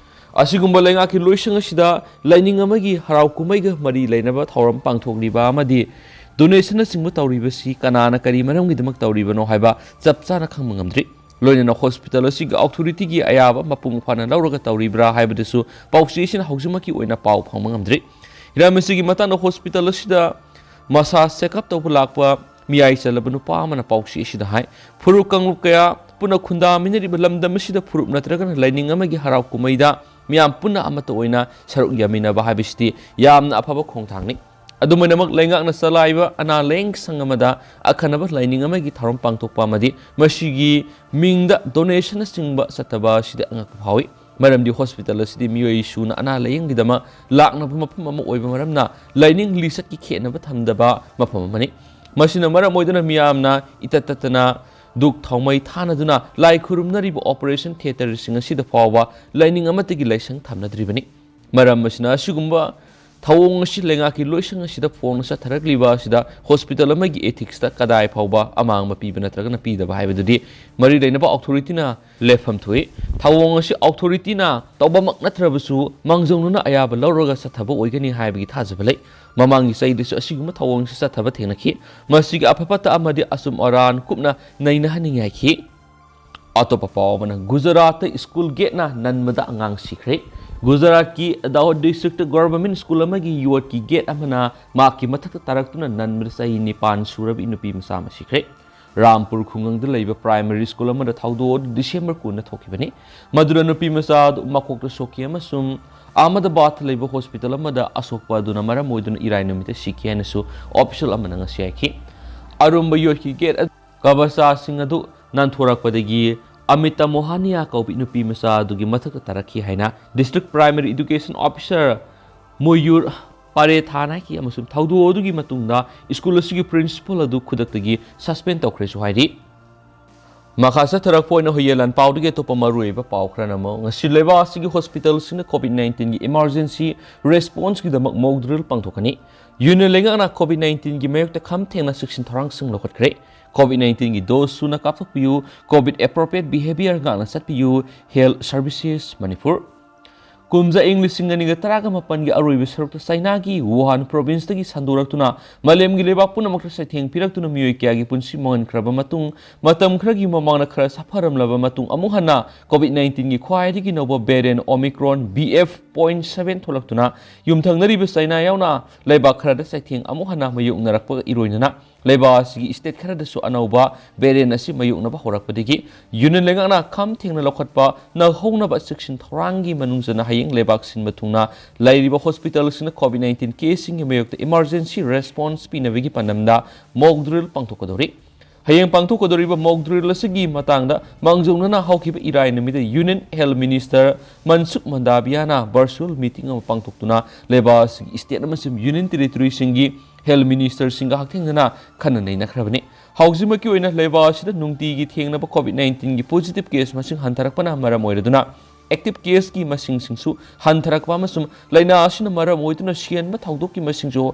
ꯑꯁꯤꯒꯨꯝꯕ ꯂꯩꯉꯥꯛꯀꯤ ꯂꯣꯏꯁꯪ ꯑꯁꯤꯗ ꯂꯥꯏꯅꯤꯡ ꯑꯃꯒꯤ ꯍꯔꯥꯎ ꯀꯨꯝꯍꯩꯒ ꯃꯔꯤ ꯂꯩꯅꯕ ꯊꯧꯔꯝ ꯄꯥꯡꯊꯣꯛꯂꯤꯕ ꯑꯃꯗꯤ ꯗꯣꯅꯦꯁꯟꯅꯆꯤꯡꯕ ꯇꯧꯔꯤꯕꯁꯤ ꯀꯅꯥꯅ ꯀꯔꯤ ꯃꯔꯝꯒꯤꯗꯃꯛ ꯇꯧꯔꯤꯕꯅꯣ ꯍꯥꯏꯕ ꯆꯞ ꯆꯥꯅ ꯈꯪꯕ ꯉꯝꯗ꯭ꯔꯤ꯫ ꯂꯣꯏꯅꯅ ꯍꯣꯁꯄꯤꯇꯥꯜ ꯑꯁꯤꯒꯤ ꯑꯣꯊꯣꯔꯤꯇꯤꯒꯤ ꯑꯌꯥꯕ ꯃꯄꯨꯡ ꯐꯥꯅ ꯂꯧꯔꯒ ꯇꯧꯔꯤꯕ꯭ꯔꯥ ꯍꯥꯏꯕꯗꯨꯁꯨ ꯄꯥꯎꯆꯦꯁꯤꯅ ꯍꯧꯖꯤꯛꯃꯛꯀꯤ ꯑꯣꯏꯅ ꯄꯥꯎ ꯐꯪꯕ ꯉꯝꯗ꯭ꯔꯤ꯫ ꯍꯤꯔꯝ ꯑꯁꯤꯒꯤ ꯃꯇꯥꯡꯗ ꯍꯣꯁꯄꯤꯇꯥꯜ ꯑꯁꯤꯗ ꯃꯁꯥ ꯆꯦꯛꯑꯞ ꯇꯧꯕ ꯂꯥꯛꯄ ꯃꯤꯌꯥꯏ ꯆꯜꯂꯕ ꯅꯨꯄꯥ ꯑꯃꯅ ꯄꯥꯎꯆꯦ ꯑꯁꯤꯗ ꯍꯥꯏ, ꯐꯨꯔꯨꯞ ꯀꯥꯡꯂꯨꯞ ꯀꯌꯥ ꯄꯨꯟꯅ ꯈꯨꯟꯗꯥꯃꯤꯟꯅꯔꯤꯕ ꯂꯝꯗꯝ ꯑꯁꯤꯗ ꯐꯨꯔꯨꯞ ꯅꯠꯇ꯭ꯔꯒꯅ ꯂꯥꯏꯅꯤꯡ ꯑꯃꯒꯤ ꯍꯔꯥꯎ ꯀꯨꯝꯍꯩꯗ ꯃꯤꯌꯥꯝ ꯄꯨꯟꯅ ꯑꯃꯠꯇ ꯑꯣꯏꯅ ꯁꯔꯨꯛ ꯌꯥꯃꯤꯟꯅꯕ ꯍꯥꯏꯕꯁꯤꯗꯤ ꯌꯥꯝꯅ ꯑꯐꯕ ꯈꯣꯡꯊꯥꯡꯅꯤ꯫ ꯑꯗꯨꯃꯥꯏꯅꯃꯛ ꯂꯩꯉꯥꯛꯅ ꯆꯂꯥꯏꯕ ꯑꯅꯥ ꯂꯥꯌꯦꯡ ꯁꯪ ꯑꯃꯗ ꯑꯈꯟꯅꯕ ꯂꯥꯏꯅꯤꯡ ꯑꯃꯒꯤ ꯊꯧꯔꯝ ꯄꯥꯡꯊꯣꯛꯄ ꯑꯃꯗꯤ ꯃꯁꯤꯒꯤ ꯃꯤꯡꯗ ꯗꯣꯅꯦꯁꯟꯅꯆꯤꯡꯕ ꯆꯠꯊꯕ ꯑꯁꯤꯗ ꯑꯉꯛꯄ ꯐꯥꯎꯏ꯫ ꯃꯔꯝꯗꯤ ꯍꯣꯁꯄꯤꯇꯥꯜ ꯑꯁꯤꯗꯤ ꯃꯤꯑꯣꯏ ꯁꯨꯅ ꯑꯅꯥ ꯂꯥꯌꯦꯡꯒꯤꯗꯃꯛ ꯂꯥꯛꯅꯕ ꯃꯐꯝ ꯑꯃ ꯑꯣꯏꯕ ꯃꯔꯝꯅ ꯂꯥꯏꯅꯤꯡ ꯂꯤꯆꯠꯀꯤ ꯈꯦꯠꯅꯕ ꯊꯝꯗꯕ ꯃꯐꯝ ꯑꯃꯅꯤ꯫ ꯃꯁꯤꯅ ꯃꯔꯝ ꯑꯣꯏꯗꯨꯅ ꯃꯤꯌꯥꯝꯅ ꯏꯇꯠ ꯇꯠꯇꯅ ꯙꯨꯛ ꯊꯥꯎꯃꯩ ꯊꯥꯅꯗꯨꯅ ꯂꯥꯏ ꯈꯨꯔꯨꯝꯅꯔꯤꯕ ꯑꯣꯄꯔꯦꯁꯟ ꯊꯤꯌꯦꯇꯔꯁꯤꯡ ꯑꯁꯤꯗ ꯐꯥꯎꯕ ꯂꯥꯏꯅꯤꯡ ꯑꯃꯠꯇꯒꯤ ꯂꯥꯏꯁꯪ ꯊꯝꯅꯗ꯭ꯔꯤꯕꯅꯤ꯫ ꯃꯔꯝ ꯑꯁꯤꯅ ꯑꯁꯤꯒꯨꯝꯕ ꯊꯧꯑꯣꯡ ꯑꯁꯤ ꯂꯩꯉꯥꯛꯀꯤ ꯂꯣꯏꯁꯪ ꯑꯁꯤꯗ ꯐꯣꯡꯅ ꯆꯠꯊꯔꯛꯂꯤꯕ ꯑꯁꯤꯗ ꯍꯣꯁꯄꯤꯇꯥꯜ ꯑꯃꯒꯤ ꯏꯊꯤꯛꯁꯇ ꯀꯗꯥꯏ ꯐꯥꯎꯕ ꯑꯃꯥꯡꯕ ꯄꯤꯕ ꯅꯠꯇ꯭ꯔꯒꯅ ꯄꯤꯗꯕ ꯍꯥꯏꯕꯗꯨꯗꯤ ꯃꯔꯤ ꯂꯩꯅꯕ ꯑꯣꯊꯣꯔꯤꯇꯤꯅ ꯂꯦꯞꯐꯝ ꯊꯣꯛꯏ꯫ ꯊꯧꯑꯣꯡ ꯑꯁꯤ ꯑꯣꯊꯣꯔꯤꯇꯤꯅ ꯇꯧꯕꯃꯛ ꯅꯠꯇ꯭ꯔꯕꯁꯨ ꯃꯥꯡꯖꯧꯅꯅ ꯑꯌꯥꯕ ꯂꯧꯔꯒ ꯆꯠꯊꯕ ꯑꯣꯏꯒꯅꯤ ꯍꯥꯏꯕꯒꯤ ꯊꯥꯖꯕ ꯂꯩ꯫ ꯃꯃꯥꯡꯒꯤ ꯆꯍꯤꯗꯁꯨ ꯑꯁꯤꯒꯨꯝꯕ ꯊꯧꯑꯣꯡ ꯑꯁꯤ ꯆꯠꯊꯕ ꯊꯦꯡꯅꯈꯤ꯫ ꯃꯁꯤꯒꯤ ꯑꯐ ꯐꯠꯇ ꯑꯃꯗꯤ ꯑꯆꯨꯝ ꯑꯔꯥꯟ ꯀꯨꯞꯅ ꯅꯩꯅꯍꯟꯅꯤꯡꯉꯤ ꯍꯥꯏꯈꯤ꯫ ꯑꯇꯣꯞꯄ ꯄꯥꯎ ꯑꯃꯅ, ꯒꯨꯖꯔꯥꯠꯇ ꯁ꯭ꯀꯨꯜ ꯒꯦꯠꯅ ꯅꯟꯕꯗ ꯑꯉꯥꯡ ꯁꯤꯈ꯭ꯔꯦ꯫ ꯒꯨꯖꯔꯥꯠꯀꯤ ꯗꯥꯍꯣꯗ ꯗꯤꯁꯇ꯭ꯔꯤꯛꯇ ꯒꯣꯚꯔꯟꯃꯦꯟꯠ ꯁ꯭ꯀꯨꯜ ꯑꯃꯒꯤ ꯌꯣꯠꯀꯤ ꯒꯦꯠ ꯑꯃꯅ ꯃꯍꯥꯛꯀꯤ ꯃꯊꯛꯇ ꯇꯥꯔꯛꯇꯨꯅ ꯅꯟꯕꯗ ꯆꯍꯤ ꯅꯤꯄꯥꯟ ꯁꯨꯔꯕꯤ ꯅꯨꯄꯤ ꯃꯆꯥ ꯑꯃ ꯁꯤꯈ꯭ꯔꯦ꯫ ꯔꯥꯝꯄꯨꯔ ꯈꯨꯡꯒꯪꯗ ꯂꯩꯕ ꯄ꯭ꯔꯥꯏꯃꯔꯤ ꯁ꯭ꯀꯨꯜ ꯑꯃꯗ ꯊꯧꯗꯣꯛ ꯑꯗꯨ ꯗꯤꯁꯦꯝꯕꯔ ꯀꯨꯟꯗ ꯊꯣꯛꯈꯤꯕꯅꯤ꯫ ꯃꯗꯨꯗ ꯅꯨꯄꯤ ꯃꯆꯥ ꯑꯗꯨ ꯃꯀꯣꯛꯇ ꯁꯣꯛꯈꯤ ꯑꯃꯁꯨꯡ ꯑꯍꯃꯗꯕꯥꯗꯇ ꯂꯩꯕ ꯍꯣꯁꯄꯤꯇꯥꯜ ꯑꯃꯗ ꯑꯁꯣꯛꯄ ꯑꯗꯨꯅ ꯃꯔꯝ ꯑꯣꯏꯗꯨꯅ ꯏꯔꯥꯏ ꯅꯨꯃꯤꯠꯇ ꯁꯤꯈꯤ ꯍꯥꯏꯅꯁꯨ ꯑꯣꯐꯤꯁꯤꯌꯦꯜ ꯑꯃꯅ ꯉꯁꯤ ꯍꯥꯏꯈꯤ꯫ ꯑꯔꯨꯝꯕ ꯌꯣꯠꯀꯤ ꯒꯦꯠ ꯑꯗꯨ ꯀꯕꯆꯥꯁꯤꯡ ꯑꯗꯨ ꯅꯥꯟꯊꯣꯔꯛꯄꯗꯒꯤ ꯑꯃꯤꯇꯥ ꯃꯣꯍꯥꯅꯤꯌꯥ ꯀꯧꯕꯤ ꯅꯨꯄꯤ ꯃꯆꯥ ꯑꯗꯨꯒꯤ ꯃꯊꯛꯇ ꯇꯥꯔꯛꯈꯤ ꯍꯥꯏꯅ ꯗꯤꯁꯇ꯭ꯔꯤꯛ ꯄ꯭ꯔꯥꯏꯃꯔꯤ ꯏꯗꯨꯀꯦꯁꯟ ꯑꯣꯐꯤꯁꯥꯔ ꯃꯣꯌꯨꯔ ꯄꯥꯔꯦꯊꯥꯟ ꯍꯥꯏꯈꯤ, ꯑꯃꯁꯨꯡ ꯊꯧꯗꯣꯛ ꯑꯗꯨꯒꯤ ꯃꯇꯨꯡꯗ ꯁ꯭ꯀꯨꯜ ꯑꯁꯤꯒꯤ ꯄ꯭ꯔꯤꯟꯁꯤꯄꯥꯜ ꯑꯗꯨ ꯈꯨꯗꯛꯇꯒꯤ ꯁꯁꯄꯦꯟ ꯇꯧꯈ꯭ꯔꯦꯁꯨ ꯍꯥꯏꯔꯤ꯫ ꯃꯈꯥ ꯆꯠꯊꯔꯛꯄ ꯑꯣꯏꯅ ꯍꯨꯏꯌꯦꯟ ꯂꯥꯟꯄꯥꯎꯗꯒꯤ ꯑꯇꯣꯞꯄ ꯃꯔꯨꯑꯣꯏꯕ ꯄꯥꯎ ꯈꯔꯅ ꯑꯃꯨꯛ, ꯉꯁꯤ ꯂꯩꯕꯥꯛ ꯑꯁꯤꯒꯤ ꯍꯣꯁꯄꯤꯇꯥꯜꯁꯤꯡꯅ ꯀꯣꯚꯤꯗ ꯅꯥꯏꯟꯇꯤꯟꯒꯤ ꯏꯃꯥꯔꯖꯦꯟꯁꯤ ꯔꯦꯁꯄꯣꯟꯁꯀꯤꯗꯃꯛ ꯃꯣꯛ ꯗ꯭ꯔꯤꯜ ꯄꯥꯡꯊꯣꯛꯀꯅꯤ꯫ ꯌꯨꯅꯤꯌꯟ ꯂꯩꯉꯥꯛꯅ ꯀꯣꯚꯤꯗ ꯅꯥꯏꯟꯇꯤꯟꯒꯤ ꯃꯥꯌꯣꯛꯇ ꯈꯝ ꯊꯦꯡꯅ ꯆꯦꯛꯁꯤꯟ ꯊꯧꯔꯥꯡꯁꯤꯡ ꯂꯧꯈꯠꯈ꯭ꯔꯦ꯫ ꯀꯣꯚꯤꯗ ꯅꯥꯏꯟꯇꯤꯟꯒꯤ ꯗꯣꯁ ꯁꯨꯅ ꯀꯥꯞꯊꯣꯛꯄꯤꯌꯨ, ꯀꯣꯚꯤꯗ ꯑꯦꯄ꯭ꯔꯣꯄ꯭ꯔꯤꯌꯦꯠ ꯕꯤꯍꯦꯕꯤꯌꯔ ꯉꯥꯛꯅ ꯆꯠꯄꯤꯌꯨ, ꯍꯦꯜꯊ ꯁꯔꯚꯤꯁꯦꯁ ꯃꯅꯤꯄꯨꯔ꯫ ꯀꯨꯝꯖꯥ ꯏꯪ ꯂꯤꯁꯤꯡ ꯑꯅꯤꯒ ꯇꯔꯥꯒ ꯃꯥꯄꯟꯒꯤ ꯑꯔꯣꯏꯕ ꯁꯔꯨꯛꯇ ꯆꯥꯏꯅꯥꯒꯤ ꯋꯨꯍꯥꯟ ꯄ꯭ꯔꯣꯚꯤꯟꯁꯇꯒꯤ ꯁꯟꯗꯣꯔꯛꯇꯨꯅ ꯃꯥꯂꯦꯝꯒꯤ ꯂꯩꯕꯥꯛ ꯄꯨꯝꯅꯃꯛꯇ ꯆꯩꯊꯦꯡ ꯄꯤꯔꯛꯇꯨꯅ ꯃꯤꯑꯣꯏ ꯀꯌꯥꯒꯤ ꯄꯨꯟꯁꯤ ꯃꯥꯡꯍꯟꯈ꯭ꯔꯕ ꯃꯇꯨꯡ, ꯃꯇꯝ ꯈꯔꯒꯤ ꯃꯃꯥꯡꯗ ꯈꯔ ꯁꯥꯐꯔꯝꯂꯕ ꯃꯇꯨꯡ, ꯑꯃꯨꯛ ꯍꯟꯅ ꯀꯣꯚꯤꯗ ꯅꯥꯏꯟꯇꯤꯟꯒꯤ ꯈ꯭ꯋꯥꯏꯗꯒꯤ ꯅꯧꯕ variant omicron B F point seven ꯊꯣꯛꯂꯛꯇꯨꯅ ꯌꯨꯝꯊꯪꯅꯔꯤꯕ ꯆꯥꯏꯅꯥ ꯌꯥꯎꯅ ꯂꯩꯕꯥꯛ ꯈꯔꯗ ꯆꯩꯊꯦꯡ ꯑꯃꯨꯛ ꯍꯟꯅ ꯃꯥꯌꯣꯛꯅꯔꯛꯄꯒ ꯏꯔꯣꯏꯅꯅ ꯂꯩꯕꯥꯛ ꯑꯁꯤꯒꯤ ꯁ꯭ꯇꯦꯠ ꯈꯔꯗꯁꯨ ꯑꯅꯧꯕ ꯚꯦꯔꯤꯌꯦꯟꯠ ꯑꯁꯤ ꯃꯥꯌꯣꯛꯅꯕ ꯍꯧꯔꯛꯄꯗꯒꯤ ꯌꯨꯅꯤꯌꯟ ꯂꯩꯉꯥꯛꯅ ꯈꯝ ꯊꯦꯡꯅ ꯂꯧꯈꯠꯄ ꯅꯪꯍꯧꯅꯕ ꯆꯦꯛꯁꯤꯟ ꯊꯧꯔꯥꯡꯒꯤ ꯃꯅꯨꯡ ꯆꯟꯅ ꯍꯌꯦꯡ ꯂꯩꯕꯥꯛ ꯁꯤꯟꯕ ꯊꯨꯡꯅ ꯂꯩꯔꯤꯕ ꯍꯣꯁꯄꯤꯇꯥꯜꯁꯤꯡꯅ ꯀꯣꯚꯤꯗ ꯅꯥꯏꯟꯇꯤꯟ ꯀꯦꯁꯁꯤꯡꯒꯤ ꯃꯥꯌꯣꯛꯇ ꯏꯃꯥꯔꯖꯦꯟꯁꯤ ꯔꯦꯁꯄꯣꯟꯁ ꯄꯤꯅꯕꯒꯤ ꯄꯥꯟꯗꯝꯗ ꯃꯣꯛ ꯗ꯭ꯔꯤꯜ ꯄꯥꯡꯊꯣꯛꯀꯗꯧꯔꯤ꯫ ꯍꯌꯦꯡ ꯄꯥꯡꯊꯣꯛꯀꯗꯧꯔꯤꯕ ꯃꯣꯛ ꯗ꯭ꯔꯤꯜ ꯑꯁꯤꯒꯤ ꯃꯇꯥꯡꯗ ꯃꯥꯡꯖꯧꯅꯅ ꯍꯧꯈꯤꯕ ꯏꯔꯥꯏ ꯅꯨꯃꯤꯠꯇ ꯌꯨꯅꯤꯌꯟ ꯍꯦꯜꯊ ꯃꯤꯅꯤꯁꯇꯔ ꯃꯟꯁꯨꯈ ꯃꯟꯗꯥꯕꯤꯌꯥꯅ ꯚꯔꯆꯨꯋꯦꯜ ꯃꯤꯇꯤꯡ ꯑꯃ ꯄꯥꯡꯊꯣꯛꯇꯨꯅ ꯂꯩꯕꯥꯛ ꯑꯁꯤꯒꯤ ꯁ꯭ꯇꯦꯠ ꯑꯃꯁꯨꯡ ꯌꯨꯅꯤꯌꯟ ꯇꯦꯔꯤꯇꯣꯔꯤꯁꯤꯡꯒꯤ ꯍꯦꯜꯊ ꯃꯤꯅꯤꯁꯇꯔꯁꯤꯡꯒ ꯍꯛꯊꯦꯡꯅꯅ ꯈꯟꯅ ꯅꯩꯅꯈ꯭ꯔꯕꯅꯤ꯫ ꯍꯧꯖꯤꯛꯃꯛꯀꯤ ꯑꯣꯏꯅ ꯂꯩꯕꯥꯛ ꯑꯁꯤꯗ ꯅꯨꯡꯇꯤꯒꯤ ꯊꯦꯡꯅꯕ ꯀꯣꯚꯤꯗ ꯅꯥꯏꯟꯇꯤꯟꯒꯤ ꯄꯣꯖꯤꯇꯤꯚ ꯀꯦꯁ ꯃꯁꯤꯡ ꯍꯟꯊꯔꯛꯄꯅ ꯃꯔꯝ ꯑꯣꯏꯔꯗꯨꯅ ꯑꯦꯛꯇꯤꯚ ꯀꯦꯁꯀꯤ ꯃꯁꯤꯡꯁꯤꯡꯁꯨ ꯍꯟꯊꯔꯛꯄ ꯑꯃꯁꯨꯡ ꯂꯥꯏꯅꯥ ꯑꯁꯤꯅ ꯃꯔꯝ ꯑꯣꯏꯗꯨꯅ ꯁꯤꯍꯟꯕ ꯊꯧꯗꯣꯛꯀꯤ ꯃꯁꯤꯡꯁꯨ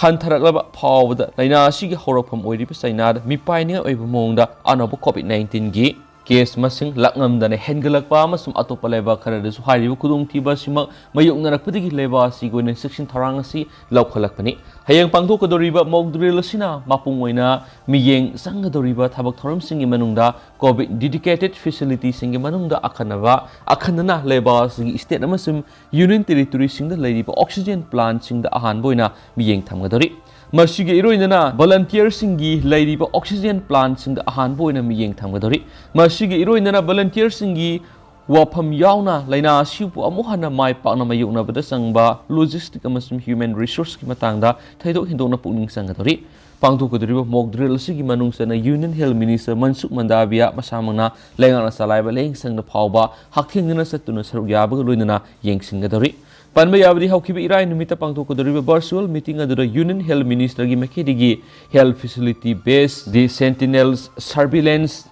ꯍꯟꯊꯔꯛꯂꯕ ꯐꯥꯎꯕꯗ ꯂꯥꯏꯅꯥ ꯑꯁꯤꯒꯤ ꯍꯧꯔꯛꯐꯝ ꯑꯣꯏꯔꯤꯕ ꯆꯥꯏꯅꯥꯗ ꯃꯤꯄꯥꯏꯅꯤꯡꯉꯥꯏ ꯑꯣꯏꯕ ꯃꯑꯣꯡꯗ ꯑꯅꯧꯕ ꯀꯣꯚꯤꯗ ꯅꯥꯏꯟꯇꯤꯟꯒꯤ ꯀꯦꯁ ꯃꯁꯤꯡ ꯂꯥꯛꯉꯝꯗꯅ ꯍꯦꯟꯒꯠꯂꯛꯄ ꯑꯃꯁꯨꯡ ꯑꯇꯣꯞꯄ ꯂꯩꯕꯥꯛ ꯈꯔꯗꯁꯨ ꯍꯥꯏꯔꯤꯕ ꯈꯨꯗꯣꯡꯊꯤꯕ ꯑꯁꯤꯃꯛ ꯃꯥꯌꯣꯛꯅꯔꯛꯄꯗꯒꯤ ꯂꯩꯕꯥꯛ ꯑꯁꯤꯒꯤ ꯑꯣꯏꯅ ꯆꯦꯛꯁꯤꯟ ꯊꯧꯔꯥꯡ ꯑꯁꯤ ꯂꯧꯈꯠꯂꯛꯄꯅꯤ꯫ ꯍꯌꯦꯡ ꯄꯥꯡꯊꯣꯛꯀꯗꯧꯔꯤꯕ mock drill ꯑꯁꯤꯅ ꯃꯄꯨꯡ ꯑꯣꯏꯅ ꯃꯤꯠꯌꯦꯡ ꯆꯪꯒꯗꯧꯔꯤꯕ ꯊꯕꯛ ꯊꯧꯔꯝꯁꯤꯡꯒꯤ ꯃꯅꯨꯡꯗ COVID dedicated facility ꯁꯤꯡꯒꯤ ꯃꯅꯨꯡꯗ ꯑꯈꯟꯅꯕ, ꯑꯈꯟꯅꯅ ꯂꯩꯕꯥꯛ ꯑꯁꯤꯒꯤ state ꯑꯃꯁꯨꯡ union territory ꯁꯤꯡꯗ ꯂꯩꯔꯤꯕ oxygen plant ꯁꯤꯡꯗ ꯑꯍꯥꯟꯕ ꯑꯣꯏꯅ ꯃꯤꯠꯌꯦꯡ ꯊꯝꯒꯗꯧꯔꯤ꯫ ꯃꯁꯤꯒ ꯏꯔꯣꯏꯅꯅ volunteer ꯁꯤꯡꯒꯤ ꯂꯩꯔꯤꯕ oxygen plant ꯁꯤꯡꯗ ꯑꯍꯥꯟꯕ ꯑꯣꯏꯅ ꯃꯤꯠꯌꯦꯡ ꯊꯝꯒꯗꯧꯔꯤ꯫ ꯃꯁꯤꯒ ꯏꯔꯣꯏꯅꯅ volunteer ꯁꯤꯡꯒꯤ ꯋꯥꯐꯝ ꯌꯥꯎꯅ ꯂꯥꯏꯅꯥ ꯑꯁꯤꯕꯨ ꯑꯃꯨꯛ ꯍꯟꯅ ꯃꯥꯏ ꯄꯥꯛꯅ ꯃꯥꯌꯣꯛꯅꯕꯗ ꯆꯪꯕ logistic ꯑꯃꯁꯨꯡ human resource ꯀꯤ ꯃꯇꯥꯡꯗ ꯊꯣꯏꯗꯣꯛ ꯍꯦꯟꯗꯣꯛꯅ ꯄꯨꯛꯅꯤꯡ ꯆꯪꯒꯗꯧꯔꯤ꯫ ꯄꯥꯡꯊꯣꯛꯀꯗꯧꯔꯤꯕ mock drill ꯑꯁꯤꯒꯤ ꯃꯅꯨꯡ ꯆꯟꯅ Union Health Minister ꯃꯟꯁꯨꯈ ꯃꯟꯗꯥꯕꯤꯌꯥ ꯃꯁꯥꯃꯛꯅ ꯂꯩꯉꯥꯛꯅ ꯆꯂꯥꯏꯕ ꯂꯥꯌꯦꯡ ꯁꯪꯗ ꯐꯥꯎꯕ ꯍꯛꯊꯦꯡꯅꯅ ꯆꯠꯇꯨꯅ ꯁꯔꯨꯛ ꯌꯥꯕꯒ ꯂꯣꯏꯅꯅ ꯌꯦꯡꯁꯤꯟꯒꯗꯧꯔꯤ꯫ ꯄꯟꯕ ꯌꯥꯕꯗꯤ, ꯍꯧꯈꯤꯕ ꯏꯔꯥꯏ ꯅꯨꯃꯤꯠꯇ ꯄꯥꯡꯊꯣꯛꯀꯗꯧꯔꯤꯕ virtual meeting ꯑꯗꯨꯗ Union Health Minister ꯒꯤ ꯃꯥꯏꯀꯩꯗꯒꯤ health facility based, the sentinels surveillance,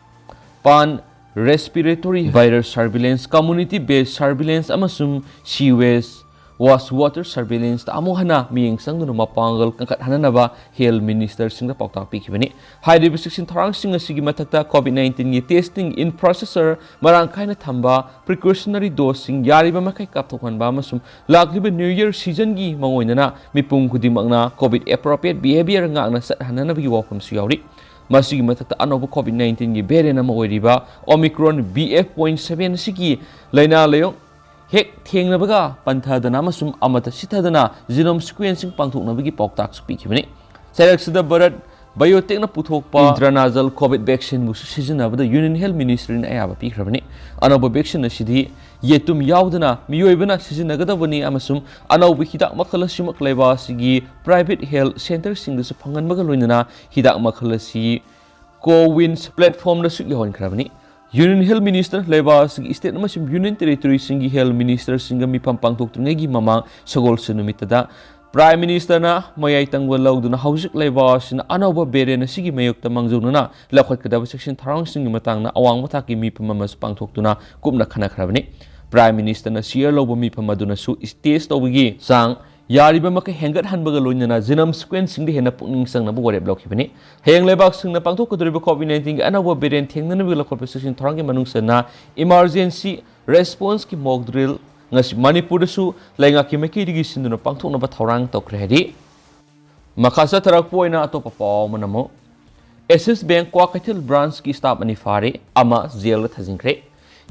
pan respiratory virus surveillance, community based surveillance ꯑꯃꯁꯨꯡ sewage waste water surveillance ꯇ ꯑꯃꯨꯛ ꯍꯟꯅ ꯃꯤꯠꯌꯦꯡ ꯆꯪꯗꯨꯅ ꯃꯄꯥꯡꯒꯜ ꯀꯟꯈꯠꯍꯟꯅꯅꯕ health minister ꯁꯤꯡꯗ ꯄꯥꯎꯇꯥꯛ ꯄꯤꯈꯤꯕꯅꯤ꯫ ꯍꯥꯏꯔꯤꯕ ꯆꯦꯛꯁꯤꯟ ꯊꯧꯔꯥꯡꯁꯤꯡ ꯑꯁꯤꯒꯤ ꯃꯊꯛꯇ COVID nineteen ꯒꯤ testing infrastructure ꯃꯔꯥꯡ ꯀꯥꯏꯅ ꯊꯝꯕ, precautionary dose ꯁꯤꯡ ꯌꯥꯔꯤꯕ ꯃꯈꯩ ꯀꯥꯞꯊꯣꯛꯍꯟꯕ ꯑꯃꯁꯨꯡ ꯂꯥꯛꯂꯤꯕ New Year season ꯒꯤ ꯃꯥꯡꯑꯣꯏꯅꯅ ꯃꯤꯄꯨꯝ ꯈꯨꯗꯤꯡꯃꯛꯅ COVID appropriate behavior ꯉꯥꯛꯅ ꯆꯠꯍꯟꯅꯅꯕꯒꯤ ꯋꯥꯐꯝꯁꯨ ꯌꯥꯎꯔꯤ꯫ ꯃꯁꯤꯒꯤ ꯃꯊꯛꯇ ꯑꯅꯧꯕ COVID nineteen ꯒꯤ variant ꯑꯃ ꯑꯣꯏꯔꯤꯕ Omicron B F point seven ꯑꯁꯤꯒꯤ ꯂꯥꯏꯅꯥ ꯂꯥꯏꯌꯣꯡ ꯍꯦꯛ ꯊꯦꯡꯅꯕꯒ ꯄꯟꯊꯗꯅ ꯑꯃꯁꯨꯡ ꯑꯃꯠꯇ ꯁꯤꯊꯗꯅ genome sequencing ꯄꯥꯡꯊꯣꯛꯅꯕꯒꯤ ꯄꯥꯎꯇꯥꯛꯁꯨ ꯄꯤꯈꯤꯕꯅꯤ꯫ ꯆꯩꯔꯛꯁꯤꯗ Bharat Biotech ꯅ ꯄꯨꯊꯣꯛꯄ intranasal COVID vaccine ꯕꯨꯁꯨ ꯁꯤꯖꯤꯟꯅꯕꯗ Union Health Ministry ꯅ ꯑꯌꯥꯕ ꯄꯤꯈ꯭ꯔꯕꯅꯤ꯫ ꯑꯅꯧꯕ vaccine ꯑꯁꯤꯗꯤ ꯌꯦꯇꯨꯝ ꯌꯥꯎꯗꯅ ꯃꯤꯑꯣꯏꯕꯅ ꯁꯤꯖꯤꯟꯅꯒꯗꯕꯅꯤ ꯑꯃꯁꯨꯡ ꯑꯅꯧꯕ ꯍꯤꯗꯥꯛ ꯃꯈꯜ ꯑꯁꯤꯃꯛ ꯂꯩꯕꯥꯛ ꯑꯁꯤꯒꯤ private health centre ꯁꯤꯡꯗꯁꯨ ꯐꯪꯍꯟꯕꯒ ꯂꯣꯏꯅꯅ ꯍꯤꯗꯥꯛ ꯃꯈꯜ ꯑꯁꯤ CoWINS platform ꯗꯁꯨ ꯌꯧꯍꯟꯈ꯭ꯔꯕꯅꯤ꯫ Union Health Minister ꯅ ꯂꯩꯕꯥꯛ ꯑꯁꯤꯒꯤ state ꯑꯃꯁꯨꯡ union territory ꯁꯤꯡꯒꯤ health minister ꯁꯤꯡꯒ ꯃꯤꯐꯝ ꯄꯥꯡꯊꯣꯛꯇ꯭ꯔꯤꯉꯩꯒꯤ ꯃꯃꯥꯡ ꯁꯒꯣꯜꯁꯦꯟ ꯅꯨꯃꯤꯠꯇꯗ Prime Minister ꯅ ꯃꯌꯥꯏ ꯇꯪꯕ ꯂꯧꯗꯨꯅ ꯍꯧꯖꯤꯛ ꯂꯩꯕꯥꯛ ꯑꯁꯤꯅ ꯑꯅꯧꯕ variant ꯑꯁꯤꯒꯤ ꯃꯥꯌꯣꯛꯇ ꯃꯥꯡꯖꯧꯅꯅ ꯂꯧꯈꯠꯀꯗꯕ ꯆꯦꯛꯁꯤꯟ ꯊꯧꯔꯥꯡꯁꯤꯡꯒꯤ ꯃꯇꯥꯡꯗ ꯑꯋꯥꯡꯕ ꯊꯥꯛꯀꯤ ꯃꯤꯐꯝ ꯑꯃꯁꯨ ꯄꯥꯡꯊꯣꯛꯇꯨꯅ ꯀꯨꯞꯅ ꯈꯟꯅꯈ꯭ꯔꯕꯅꯤ꯫ Prime Minister ꯅ chair ꯂꯧꯕ ꯃꯤꯐꯝ ꯑꯗꯨꯅꯁꯨ test ꯇꯧꯕꯒꯤ ꯆꯥꯡ ꯌꯥꯔꯤꯕ ꯃꯈꯩ ꯍꯦꯟꯒꯠꯍꯟꯕꯒ ꯂꯣꯏꯅꯅ ꯖꯤꯅꯝ ꯁꯤꯀ꯭ꯋꯦꯟꯁꯁꯤꯡꯗ ꯍꯦꯟꯅ ꯄꯨꯛꯅꯤꯡ ꯆꯪꯅꯕ ꯋꯥꯔꯦꯞ ꯂꯧꯈꯤꯕꯅꯤ꯫ ꯍꯌꯦꯡ ꯂꯩꯕꯥꯛꯁꯤꯡꯅ ꯄꯥꯡꯊꯣꯛꯀꯗꯧꯔꯤꯕ COVID nineteenꯒꯤ ꯑꯅꯧꯕ variant ꯊꯦꯡꯅꯅꯕꯒꯤ ꯂꯧꯈꯠꯄ ꯆꯦꯛꯁꯤꯟ ꯊꯧꯔꯥꯡꯒꯤ ꯃꯅꯨꯡ ꯆꯟꯅ emergency responseꯀꯤ mock drill ꯉꯁꯤ ꯃꯅꯤꯄꯨꯔꯗꯁꯨ ꯂꯩꯉꯥꯛꯀꯤ ꯃꯥꯏꯀꯩꯗꯒꯤ ꯁꯤꯟꯗꯨꯅ ꯄꯥꯡꯊꯣꯛꯅꯕ ꯊꯧꯔꯥꯡ ꯇꯧꯈ꯭ꯔꯦ ꯍꯥꯏꯔꯤ꯫ ꯃꯈꯥ ꯆꯠꯊꯔꯛꯄ ꯑꯣꯏꯅ ꯑꯇꯣꯞꯄ ꯄꯥꯎ ꯑꯃꯅ ꯑꯃꯨꯛ ꯑꯦꯁꯤꯁ ꯕꯦꯡꯛ ꯀ꯭ꯋꯥꯀꯩꯊꯦꯜ branchꯀꯤ staff ꯑꯅꯤ ꯐꯥꯔꯦ, ꯑꯃ ꯖꯦꯜꯗ ꯊꯥꯖꯤꯟꯈ꯭ꯔꯦ꯫